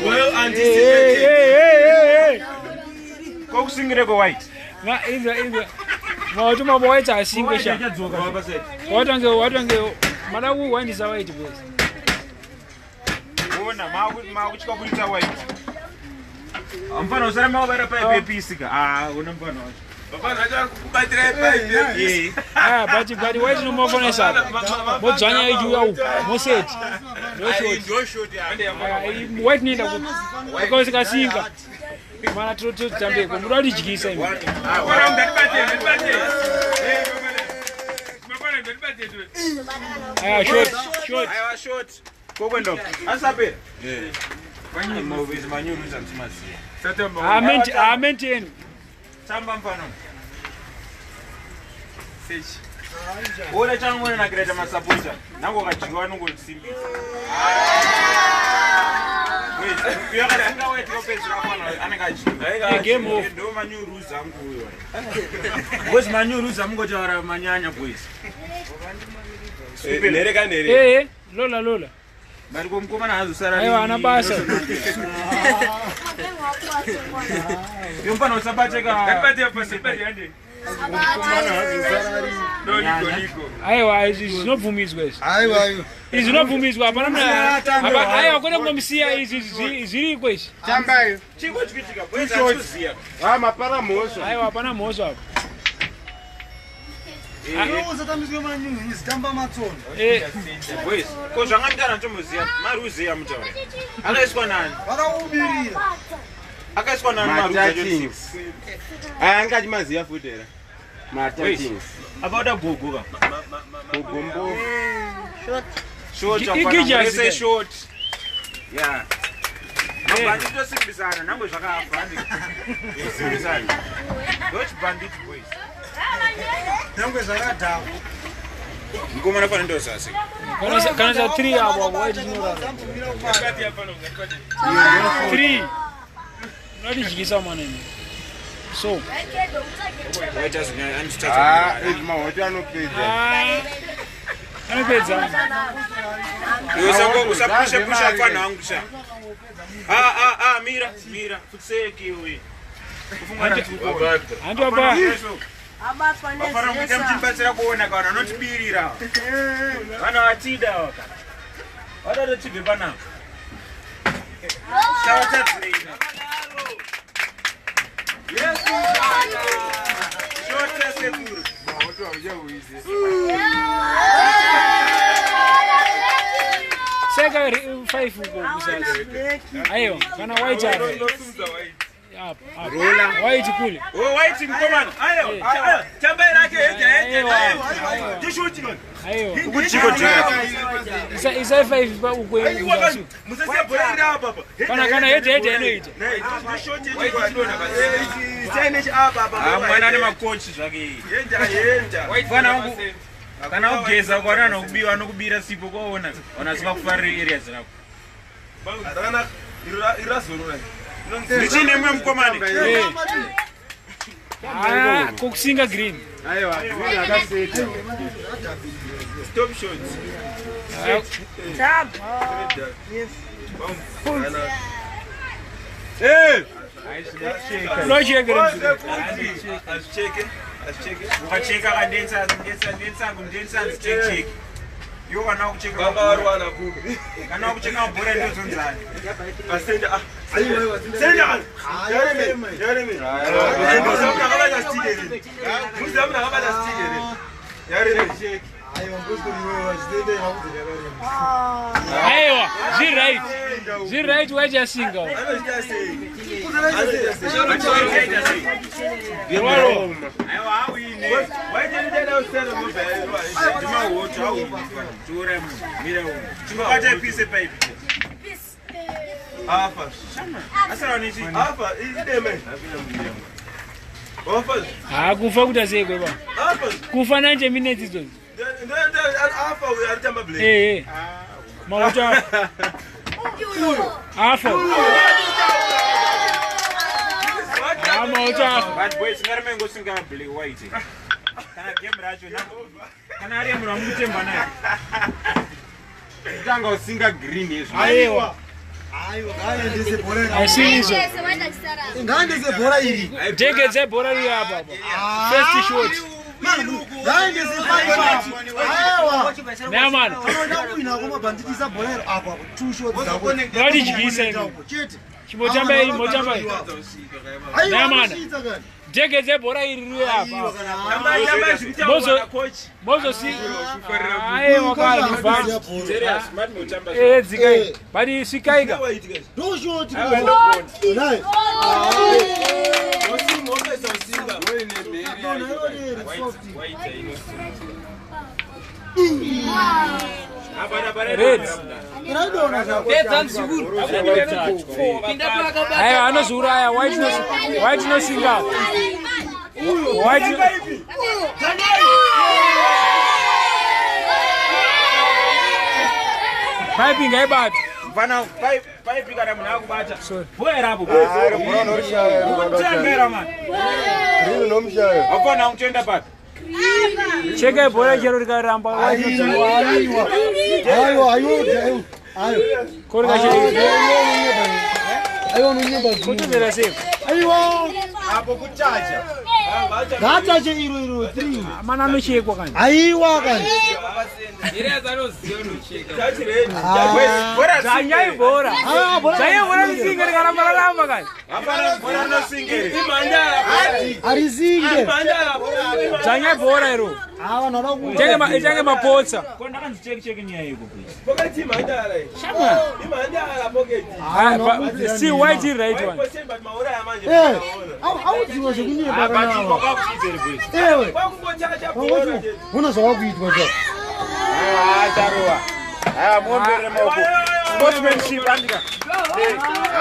Well Hey, anticipated. hey, hey, hey. Kokusingireko white. Ma iza iza. Maoto mabo waiti asinga sha. Achadzoka. Watange watange mada kuwandisa waiti boys. Ona makutya kuita white. Mfana usara makabata pipe yepisi ka. Ah, una mfana wacho. Baba vacho vari kukubatirai pipe yepisi. Eh. Ah, but waiti nomafonesa. Modzvanya ichiuya uku. Moseti. Ndo short. Ndo short ya. White noenda kupi? Wakausikasinga. Mana tototambeko. Muda kutidyisa imi. Mafana ndibate, ndibate. Eh, mafana ndibate tu. Aya short, short. Aiwa short. Kokwenda. Asapera. Eh. Mauvezi manyuruza msimaziya. Amen amen tenu. Tamba mfano. Ona changu nakireta masapota. Nango kadyiwa nongosimbisa. Wait. Yakasinga white kopedzera fana anenge achinga. Game off. Ndo manew rules angu uyo. Boys manew rules amungotaura manyanya boys. Nhere kanhere. Eh, lola lola. Bari komukomana hazosara. Aiwa ana basa. Yomfana usabateka. Ngati pasi pasi. Aiwa izvi zvinobvumidzwa izvi. Aiwa aiwa. Izvi zvinobvumidzwa hapana munhu. Aiwa kwete kungomusiya izvi zviriko izvi. Tambai. Chiko chikitika boys atiziya. Ah, mapara mhosva. Aiwa hapana mhosva apa. Usatambiswe manyunyu tamba matsono. Eh, Boys, ko zvanga mutaura ndomuziya, maruzi amutaura. Akaiswa nani? Vakaubirira. Akaiswa nani maruzi acho? Matachings. Aya anga achimaziya futi here. Matachings. Apa uda gogo ka. Gogo mbofu. Short Igijasi afana. ke. Short. Yeah. Mabhanditi tosimbisana nangwe zvakafa handi. Tosimbisana. Ndochibhanditi boys. Nyangwe zvakadhakwa. Mukomana fana ndozasi. Kana cha 3 apo apo white inorara. 3. Unatidyisa mwana imi. So, Waita zvinyaya Ah, andichitadza. izvi mahoto anopedza. ah, anopedza. Iwe usapusha pusha mfana wangu sha. Ah ah ah mira mira futseki iwe. Kufunga ndikuona. Hanti apa Vafana kuita muchibatsira kuona kana vanotibirira. Vana vatida vaka. Vada tibve panapa. Tavatadzirei. Yes. Shota sekuru. Mahoto hauchauizi. seka 5 uko kusasi. Aiwa kana white apa. Apa. apa. White kule. Oh, white mukomana. Ayo, ayo, tambai rake heja heja. Aiwa. Tishuti man. Aiwa. Kuchiko jera. Isa isa 5 pa uko kusasi. Musasiya bhora riri apa apa. Kana kana heja heja inoita. Tishuti apa apa. Ah, mwana ane makochi zvake. Heja heja. Mwana wangu kana kugeza kwana anokubiwa anokubira sipo kwaona. Wanaziva kufarira area dzako. Rakanaka. Irazorora. Ndichine mwe mukomana. Eh. Ah, kokusinga green. Aiwa, green akaseta. Stop shots. Ah, Eh! Unochekera. Azvicheke. Azvicheke. Ukacheka kandensa ndensa ndensa ndensa check check. Iwo kana kucheka Baba varwana kupi. kana kucheka mabhora ndozonzani. Asenda ah. Senda. Jeremy. Jeremy. Muzamu akabata stick here. Muzamu akabata stick here. Jeremy. Aiwa mbosiko iwewe vachitendera kuti yakarema. Aiwa, zviri right. Zviri right white yasinga. Anoita sei? Rwaro. Aiwa hawine. Waita usana mobile. Ndimahoto hawine. Tora munhu. Mira uyu. Chingobata pise pipe. Afa. Asara nechi. Afa ideme. Afa. Ah, kufa kuita sei kweba. Afa. Kufa 90 minutes idzodzo. Ndo afa uyo aritamba blade. Eh eh. Mahoto afa. Afa. Ah, mahoto afa. But boys ngarime ngosinga blue white. Kana game racho na kana ari munhu amukutemba naye. Kutanga usinga green izvi. Aiwa. Aiwa ngaaendese bhora iri. Asi izvo. Ngaaendese bhora iri. Jegedze bhora riri apa apa. First shot. Ngaaendese five apa. Aiwa. Namana. Unoda kuwina kwamabhanditisa bhora iri apo apo. Two shots dzako. Ngatidyise imi. Chete. Chimbotambai chimbotambai. Aiwa Namana. anosvitsa kani. Jegedze bhora iri riri apa. Aiwa kana. Tamba zvekutaura coach. Mozosi. Aiwa kana. Serious, mati mutamba. Eh dzikai. But svikai ka. No shot. Nai. Usinga wakaisa usinga. Red. Raidona zvako. Aiwa anozouraya white no white nosinga. White Piping ngaibate. Mfana pipe kana munhu akubata. Sorry. Bhoera apo. Ah, bhora unorishaya. Ukutembera man. Green unomushaya. Hapana kutoenda papi. Chekai bhora chero rikaramba. Aiwa, aiwa. Aiwa, aiwa. Aiwa. Ko rikacheka. Aiwa, unonyeba. Kutevera sei? Aiwa. Apo kuchacha. Ngatache iro iro 3. Mana anochekwa kani. Aiwa kani. Bhora Dzanyai bhora. Ah, bhora. Dzanyai bhora risinge rikaramba raramba kani. Hapana bhora rinosingere. Arisinge. Dzanyai bhora iro. Ah, vanhu vada ku. Itenge itenge mapotsa. Ko ndakanzi cheki cheki nyaya iko please. Ah, see white right one. Eh, audziwa zvekunyeba kana. But kwakuchidzere boys. Ewe. Una zvawakuitwa zva. Ah, charuwa. Ah, muomberere maoko. Sportsmanship andika.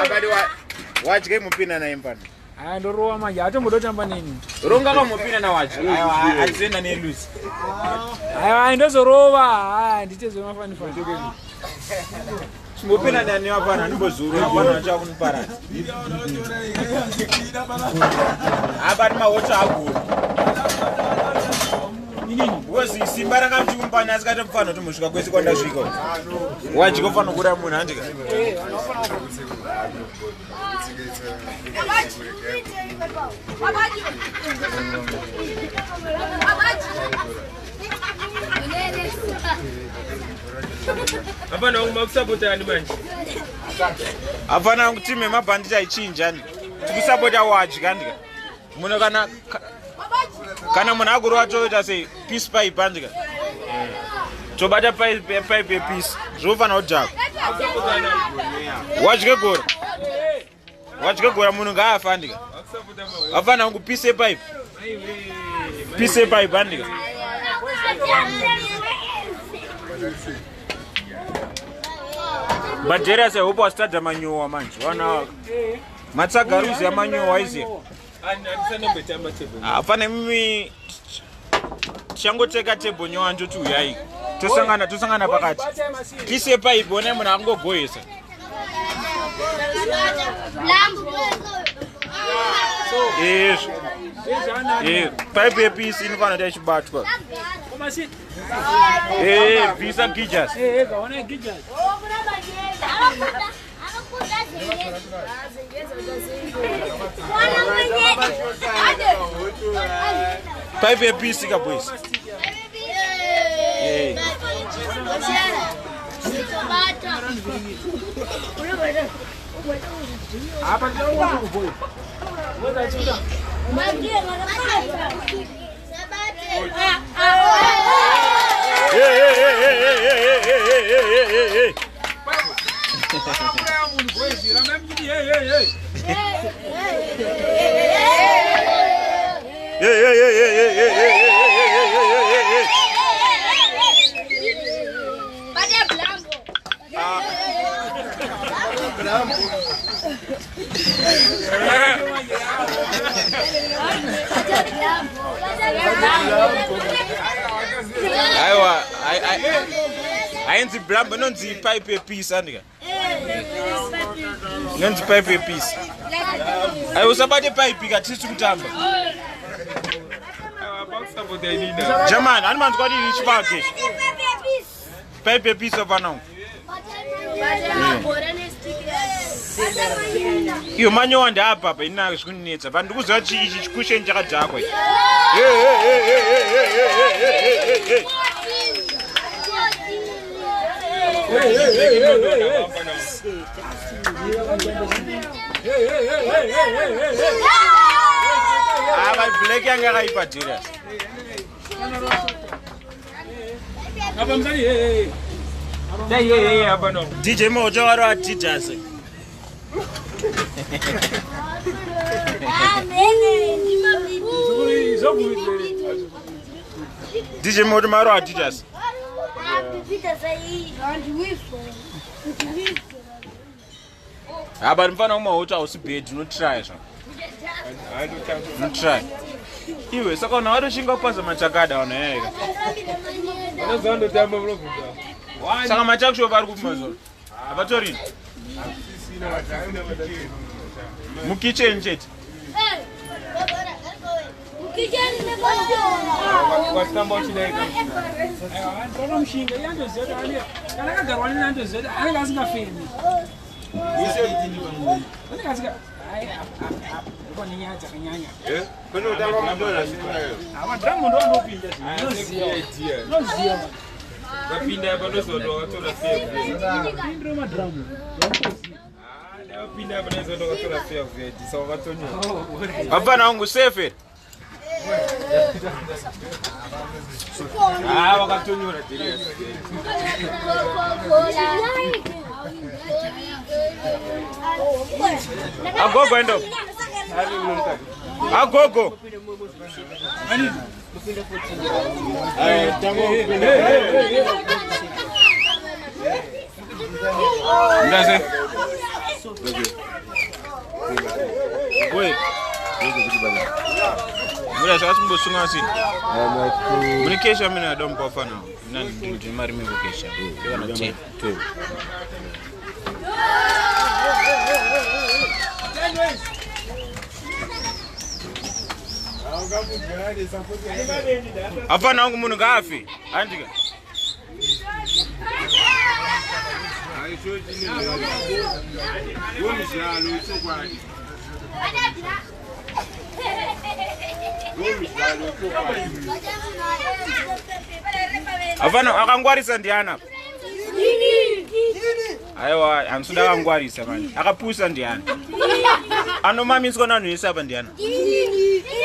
Abadi wa wadye mupina naye mfana. Aya ndorowa manje atombodotamba neni. Ronga kamupina na wadye. Aiwa, atizoenda nelusi. Aiwa ndozorova. Ah, ndite zvemafanifani. Mupina nani wapana ndimbozuru wapana vachakuniparadza. Abati mahocho agona. Because simba ranga muchikumupana asikati mufana kuti musvika kwese kwandasvika. Wadye ufanira kuuraya munhu handika. Hapana makusapotani manje. Hapana timu yemabhanditi aichinja ndika. Tikusapota wadya ndika. Munhu kana kana munhu akurova toita sei peace pipe andika. Tobata pipe pipe yepeace. Zvinofanira kudhakwa. Wadye gora. Wadye gora munhu ngaafa andika. Hapana kungupise pipe. Pise pipe andika. But Darius, I hope wastada manyowa manje. Wana matsagaruzi amanyowa iziya. Andisanambotamba table. Hapana mimi tichangoteka table nyowa ndoti uyai. Tosangana tosangana pakati. Pise pipe one munhu akungogohesa. Izvo. Eh, pipe yepisi inofanira kuti ichibatwa. Eh, bvisa gijas. Eh, kaona gijas. Pipe yepisi ka boys. Eh. Apa ndinoona kuboy. Hey, hey, hey, hey, hey, hey, hey, hey, hey, hey, hey. Uraya munhu boys, rambai muchiti hey hey hey. Hey, hey, hey, hey, hey, hey, hey, hey, hey, hey, hey, hey. Aiwa, hainzi blambo inonzi pipe yepisi andika. Inonzi pipe yepisi. Aiwa usabate pipe ka tisi kutamba. Makusapota inini. German, ani manzwa kuti chibage. Pipe yepisi apana. Iyo manyowa ndeapa apa inaka zvikunetsa. But ndikuziva kuti ichi chikusheni chakadhakwa ichi. Hey, hey, hey, hey, hey, hey, hey, hey, hey, hey. Ah, but black yanga yakaipa Darius. Apa mzani hey hey. Dai hey hey hapana. DJ Mojo wari Adidas. DJ Mojo mari Adidas. Ah, but mfana umahoto hausi bad, unotry zva. Unotry. Iwe saka una watoshinga kupaza machakada vanhu yayeka. Vanozondotamba munobvunza. Saka machakushopa ari kupi mazuva? Havatorina. Mukitchen chete. Panomushinga iye andoziva kuti ane kana akagarwa neni andoziva kuti anenge asingafemi. Anenge asinga ai apa nenyaya dzakanyanya. Kunotanga mudona zvino. Madhiramu ndo andopinda zvinoziva. Unoziva. Vapinda apa ndozoti wakatora fair Pindiro madhiramu. Vapinda apa ndozoti wakatora fair vid saka wakatonyora. Vapfana wangu safe. Ah, wakatonyora Darius. Agogo endo. Agogo. Ndase. Boy. Mura zvakasimbosunga asi. Mune kesha mina adomu kwafana. Mina ndine mari meko kesha. Kana 10. Hapana wangu munhu ngaafe. Andika. Womdlalo ichokwadi. Womdlalo ichokwadi. Hapana akangwarisa ndiani apa? Aiwa, handisida akangwarisa manje. Akapusa ndiani? Anomamiswa nanhu ese apa ndiani?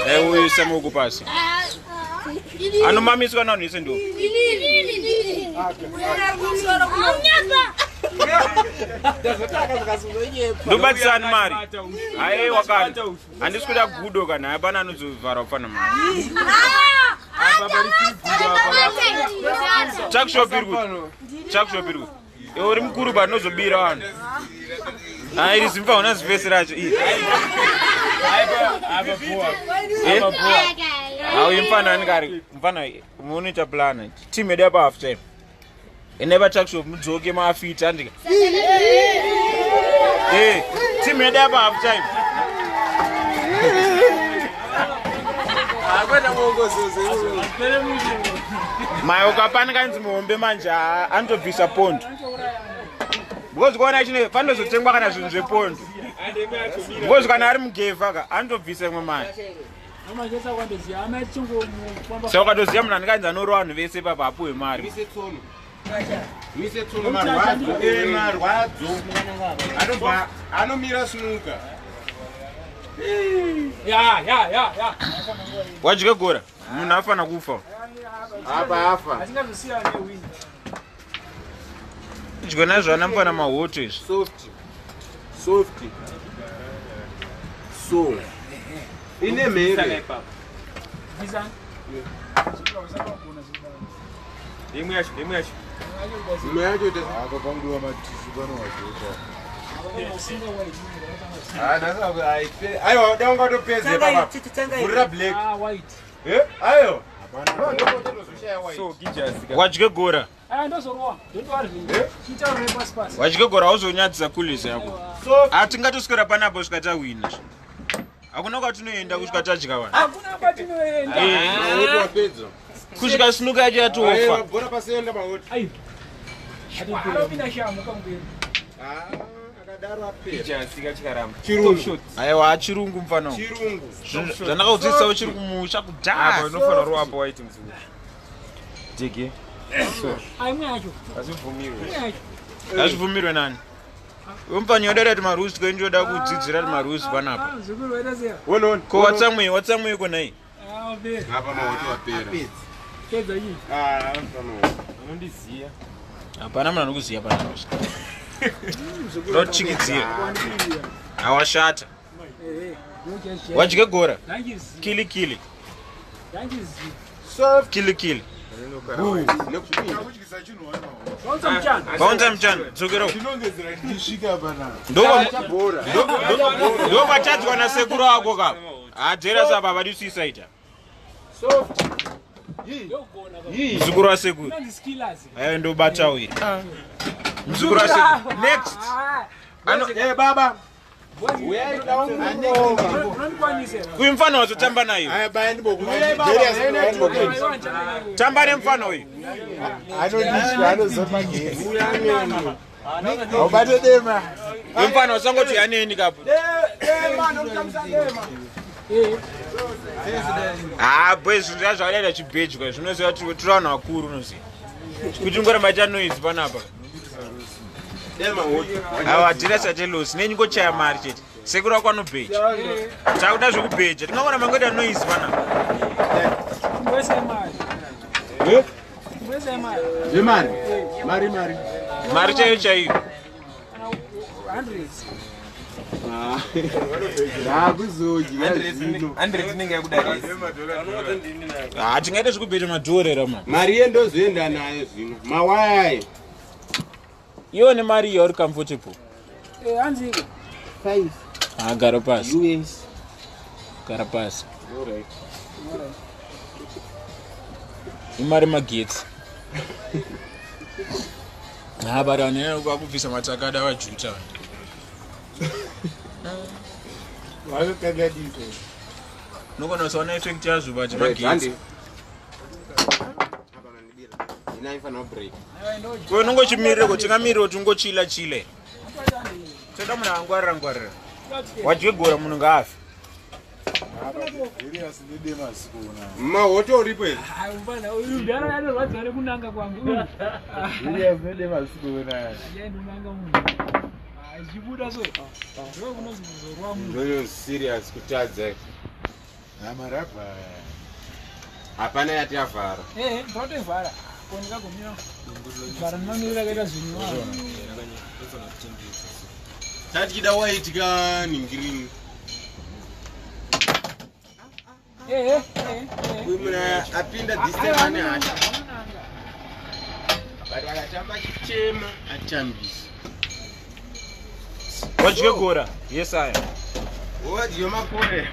Eh uyu samuku pasi. Anomamiswa nanhu ese ndo. Ndobatisani mari. Aiwa kana. Handisi kuda gudo kana hapana anozovhara kufana mari. Tuckshop iri kuti. Tuckshop iri kuti. Iwe uri mukuru but unozobira vanhu. Ah, iri zimba una zivhesi racho iri. Apa boa. Eh? Auyu mfana anenge ari mfana munoita plan. Team yedu apa half time. Ine pa tuckshop mudzoke maafiti andika. Eh, team yedu apa half time. Mai ukapanika inzi muhombe manje anotobvisa pondo. Because kuona chine panozotengwa kana zvinhu zvepondo. Because kana ari mugevha ka anotobvisa imwe mari. Amachesa kwandoziva amai tichingomufamba. Saka ukatoziva munhu anenge anzi anorova vanhu vese ipapo apuwe mari. Mise tsono. Mise tsono marwadzo. Eh marwadzo. Anobva anomira snuka. Ya ya ya ya. Wadye gora munhu afana kufa. Apa afa. Asingazosiya newin. Dyo nazvo ana mufana mahoto izvi. Soft. Soft. So. Ine mhere. Visa. Imwe yacho, imwe yacho. Imwe yacho ita. Akapangiwa matishu pano wazota. Ah, nasa aipe. Aiwa, dai ungatopedze baba. Vhurira black. Ah, white. Eh? Ayo. Hapana. So gijasi. Wadye gora. Ah, ndozorowa. Don't worry. Chiita pasi pasi. Wadye gora hauzonyadzisa kulisa yako. Soft. Hatingatoswera panapo kusvika tawina. Hakuna kwatinoenda kusvika tadya vanhu. Hakuna kwatinoenda. Eh, Mahoto wapedza. kusvika sinuka yacho Aiwa, yatofa. bhora pasenda mahoto. Ayi. Anopinda shamu kamugeni. Ah, akadaro apera. Gijasi kachikaramba. Chirungu. Aiwa achirungu mufana wangu. Chirungu. Zvandakaudzidzisawo chiri kumusha Apa kudhara. unofanira rowa apa white mzungu. Dege. Ah, imwe yacho. Azvibvumirwe. Imwe yacho. Hazvibvumirwe nani? Iwe mufana yoda kuti maruzi kwenyu ndoda kudzidzira kuti maruzi panapa. Ah, mzukuru waita sei? One one. Ko watsamwei watsamwei konai? Ah, be. Apa mahoto wapera. Pedza iyi. Ah, mfana. Unondiziya. Hapana munhu anokuziya panapa. Ndochikidzira. Awashata. Eh, eh. Wadye gora. Ndangiziva. Kili kili. Ndangiziva. Soft. Kili kili. Nekupinda. Kudyisa chinhu wani mahoto. Baunza muchana. Baunza muchana. Dzokera uko. Ndinongedzera ndichisvika panapa. Bhora. Ndokwatadzwa nasekuru ako ka. Hadzera sapa vadi suicide. Soft. Ndogona. Muzukuru wasekuru. Inonzi skillers. Ayo ndobata uyu. Mzukuru wase. Next. Ano Eh baba. uyu mfana wazotamba naye. Aya baya ndiboku. Tamba nemfana uyu. Anodishwa anozoma gesi. Haubate dema. Uyu mfana usangoti aneni kapo. Ah, boys zvinhu zvakadaita chibhejwa zvinoziva kuti tiri vanhu vakuru unoziva. Kuti ungoramba ita noise panapa. Awa dhira sate loss nenyi ngochaya mari chete. Sekuru wako anobheja. Takuda zvekubheja. Tingangoramba ngoita noise panapa. Zvemari. Mari mari. Mari chaiyo chaiyo. Ndakuzodya zvino. Ah, tingaite zvekubheja madhorera man. Mari yendozoenda nayo zvino. Mawaya. Iwe nemari iyo uri comfortable. Hanziko. Ah, gara pasi. US. Gara pasi. Alright. Imari magetsi. Ha, but vanhu vakubvisa matakada vajuta. Vanokanganisa. Unogona kusaona effect yazvo but Right, magetsi. handi. Ina ifana break. Iwe unongochimirire kuti tingamirire kuti ungochila chile. Toda munhu angwarira ngwarira. Wadye gora munhu ngaafe. Serious nedema sikuna. Mahoto uripo here? Uyu anorwadziwa nekunanga kwangu. Serious nedema sikuna. Achaindonanga munhu. Zvichibuda so. Ndo kunonzi kuzorwa munhu. Ndoyo serious kutadza. Amarabha. Hapana yati yavhara. Eh, ndatoivhara. Koni kagomira. Vhara nemamiriro akaita zvinhu. Tatichida waitika ningirini. Eh, eh, eh. Uyu munhu apinda this time Aiwa, ane hasha. anonanga, anonanga. But akatamba achitema atambisa. Wadye gora. Yes aya. Wadye makore.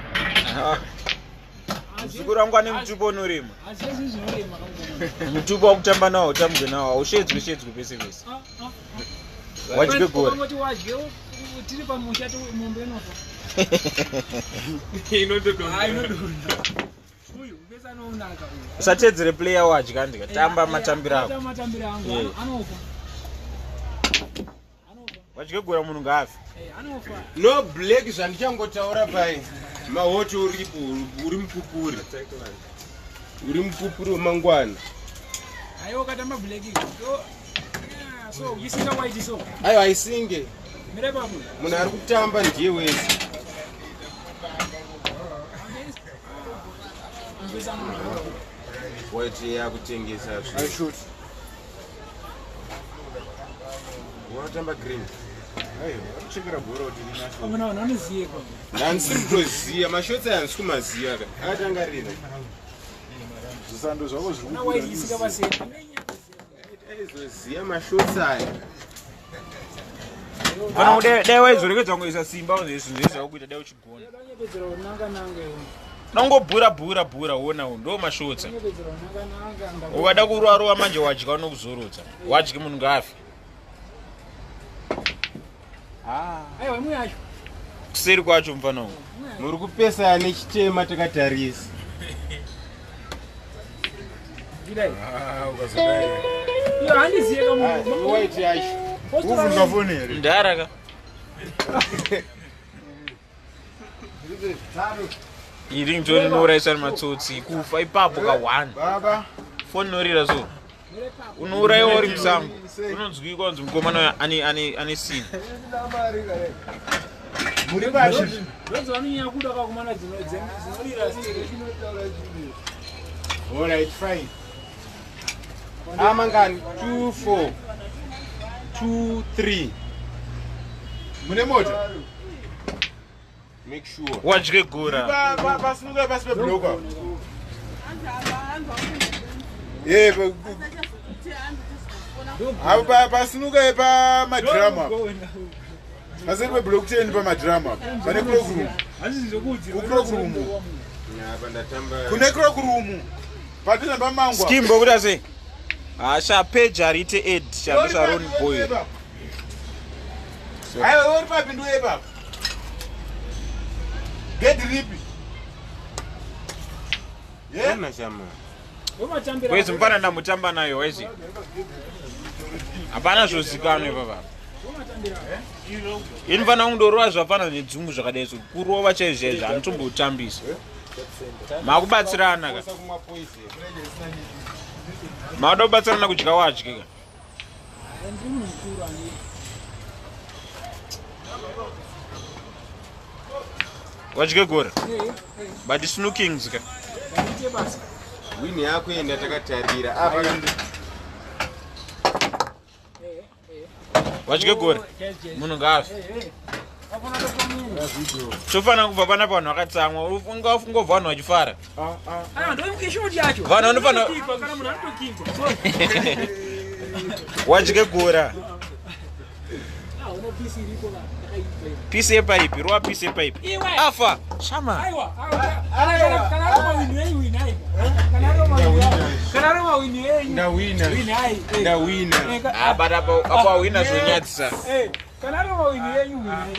Muzukuru wangu ane mutupo unorema. Asi izvi zvinorema kamukoma. Mutupo wakutamba nawo utambwe nawo haushedzwi shedzwi pese pese. Ah, ah. Wadye gora. Ukangoti wadye tiri pamusha mombe inofa. Inotodonha. Ah, inodonha. Uyu pese anonaka uyu. Usatedzere player wadya ndika tamba matambiro ako. Tamba matambiro angu. Yeah. Anofa. Anofa. Wadye gora munhu ngaafe. Eh, anofa. No black zvandichangotaura pai. Mahoto uripo uri mupupuri. Uri mupupuri wemangwana. Aiwa ukatamba black. So, yeah, so uchisinga white so. Aiwa aisinge. Mire papo. Munhu ari kutamba ndiye wese. Mupesa anonaka. White yakutengesa zvinhu. Ashoot. Unotamba green. Aiwa, kuchekera bhora kuti rina. Pamwe vanhu vanoziva kwa. Handisi kutoziya mashotsi aya handisi kumaziya ka. Akatanga rini? Zvisando zvako zviri Na white isinga paseni. Aizoziya mashotsi aya. Fana kuti dai waizorekedza kungoisa simba zvinhu zvese zvakuita dai uchigona. Danyepedzera unanga nanga iwe. Unongobhura bhura bhura wona uyu ndo mashotsa. Danyepedzera unanga nanga. Ukada kurova rova manje wadya unokuzorodza. Wadye munhu ngaafe. Aiwa imwe yacho. Kuseri kwacho mufana wangu. Muri kupesana nechitema takatarisa. Ndidai. Ah, ukazodai. Iyo handiziye kamunhu. White yacho. Uvhunga foni here? Ndara ka. Iyi ringtone inourayisa nematsotsi kufa ipapo ka 1. Baba. Foni inorira so. Unourayiwa uri musango. Unonzwikwa kunzi mukomana uyu ane sin. Muri pashi. Ndonzi vanonyanya kuda kakumana dzinorira sei. All right, fine. Amangani 2 4 2 3. Mune mota? Make sure. Wadye gora. Pasinuka pasi peblock apo. Eh, apo pasinuka pamadhiramu apo. Paseri peblock 10 pamadhiramu apo. Pane clock room. Handisi zvokuudzira. Kuclock room. Apa ndatamba. Kune clock room. Padhuze pamangwa. Skimbo kuita sei? Hasha page harite ed shandisa Ron Boy. Aiwa, uri papi ndiwe ipapo. Gedhi ripi? Ona shama. Wezi mfana ndamutamba nayo wezi. Hapana zvozikanwa ipapa. Ini mfana kundorova zvafana nedzungu zvakadai so kurova chaizvo chaizvo anotombotambisa. Makubatsirana ka. Makuda kubatsirana kudya wadye ka. Wadye gora. But snookings ka. Wini yako enda takatarira. Apa Wadye gora. Munhu ngaafe. Tofanira kubva panapa vanhu vakatsamwa ungafungobva vanhu vachifara. Vanhu vanofana wadye gora. Pisi yepaipi, rova pisi yepaipi. Afa, shama. Ndawina. Ndawina. Ah, but apo apo awina zvonyadzisa. Kana ari mawini yenyu wini.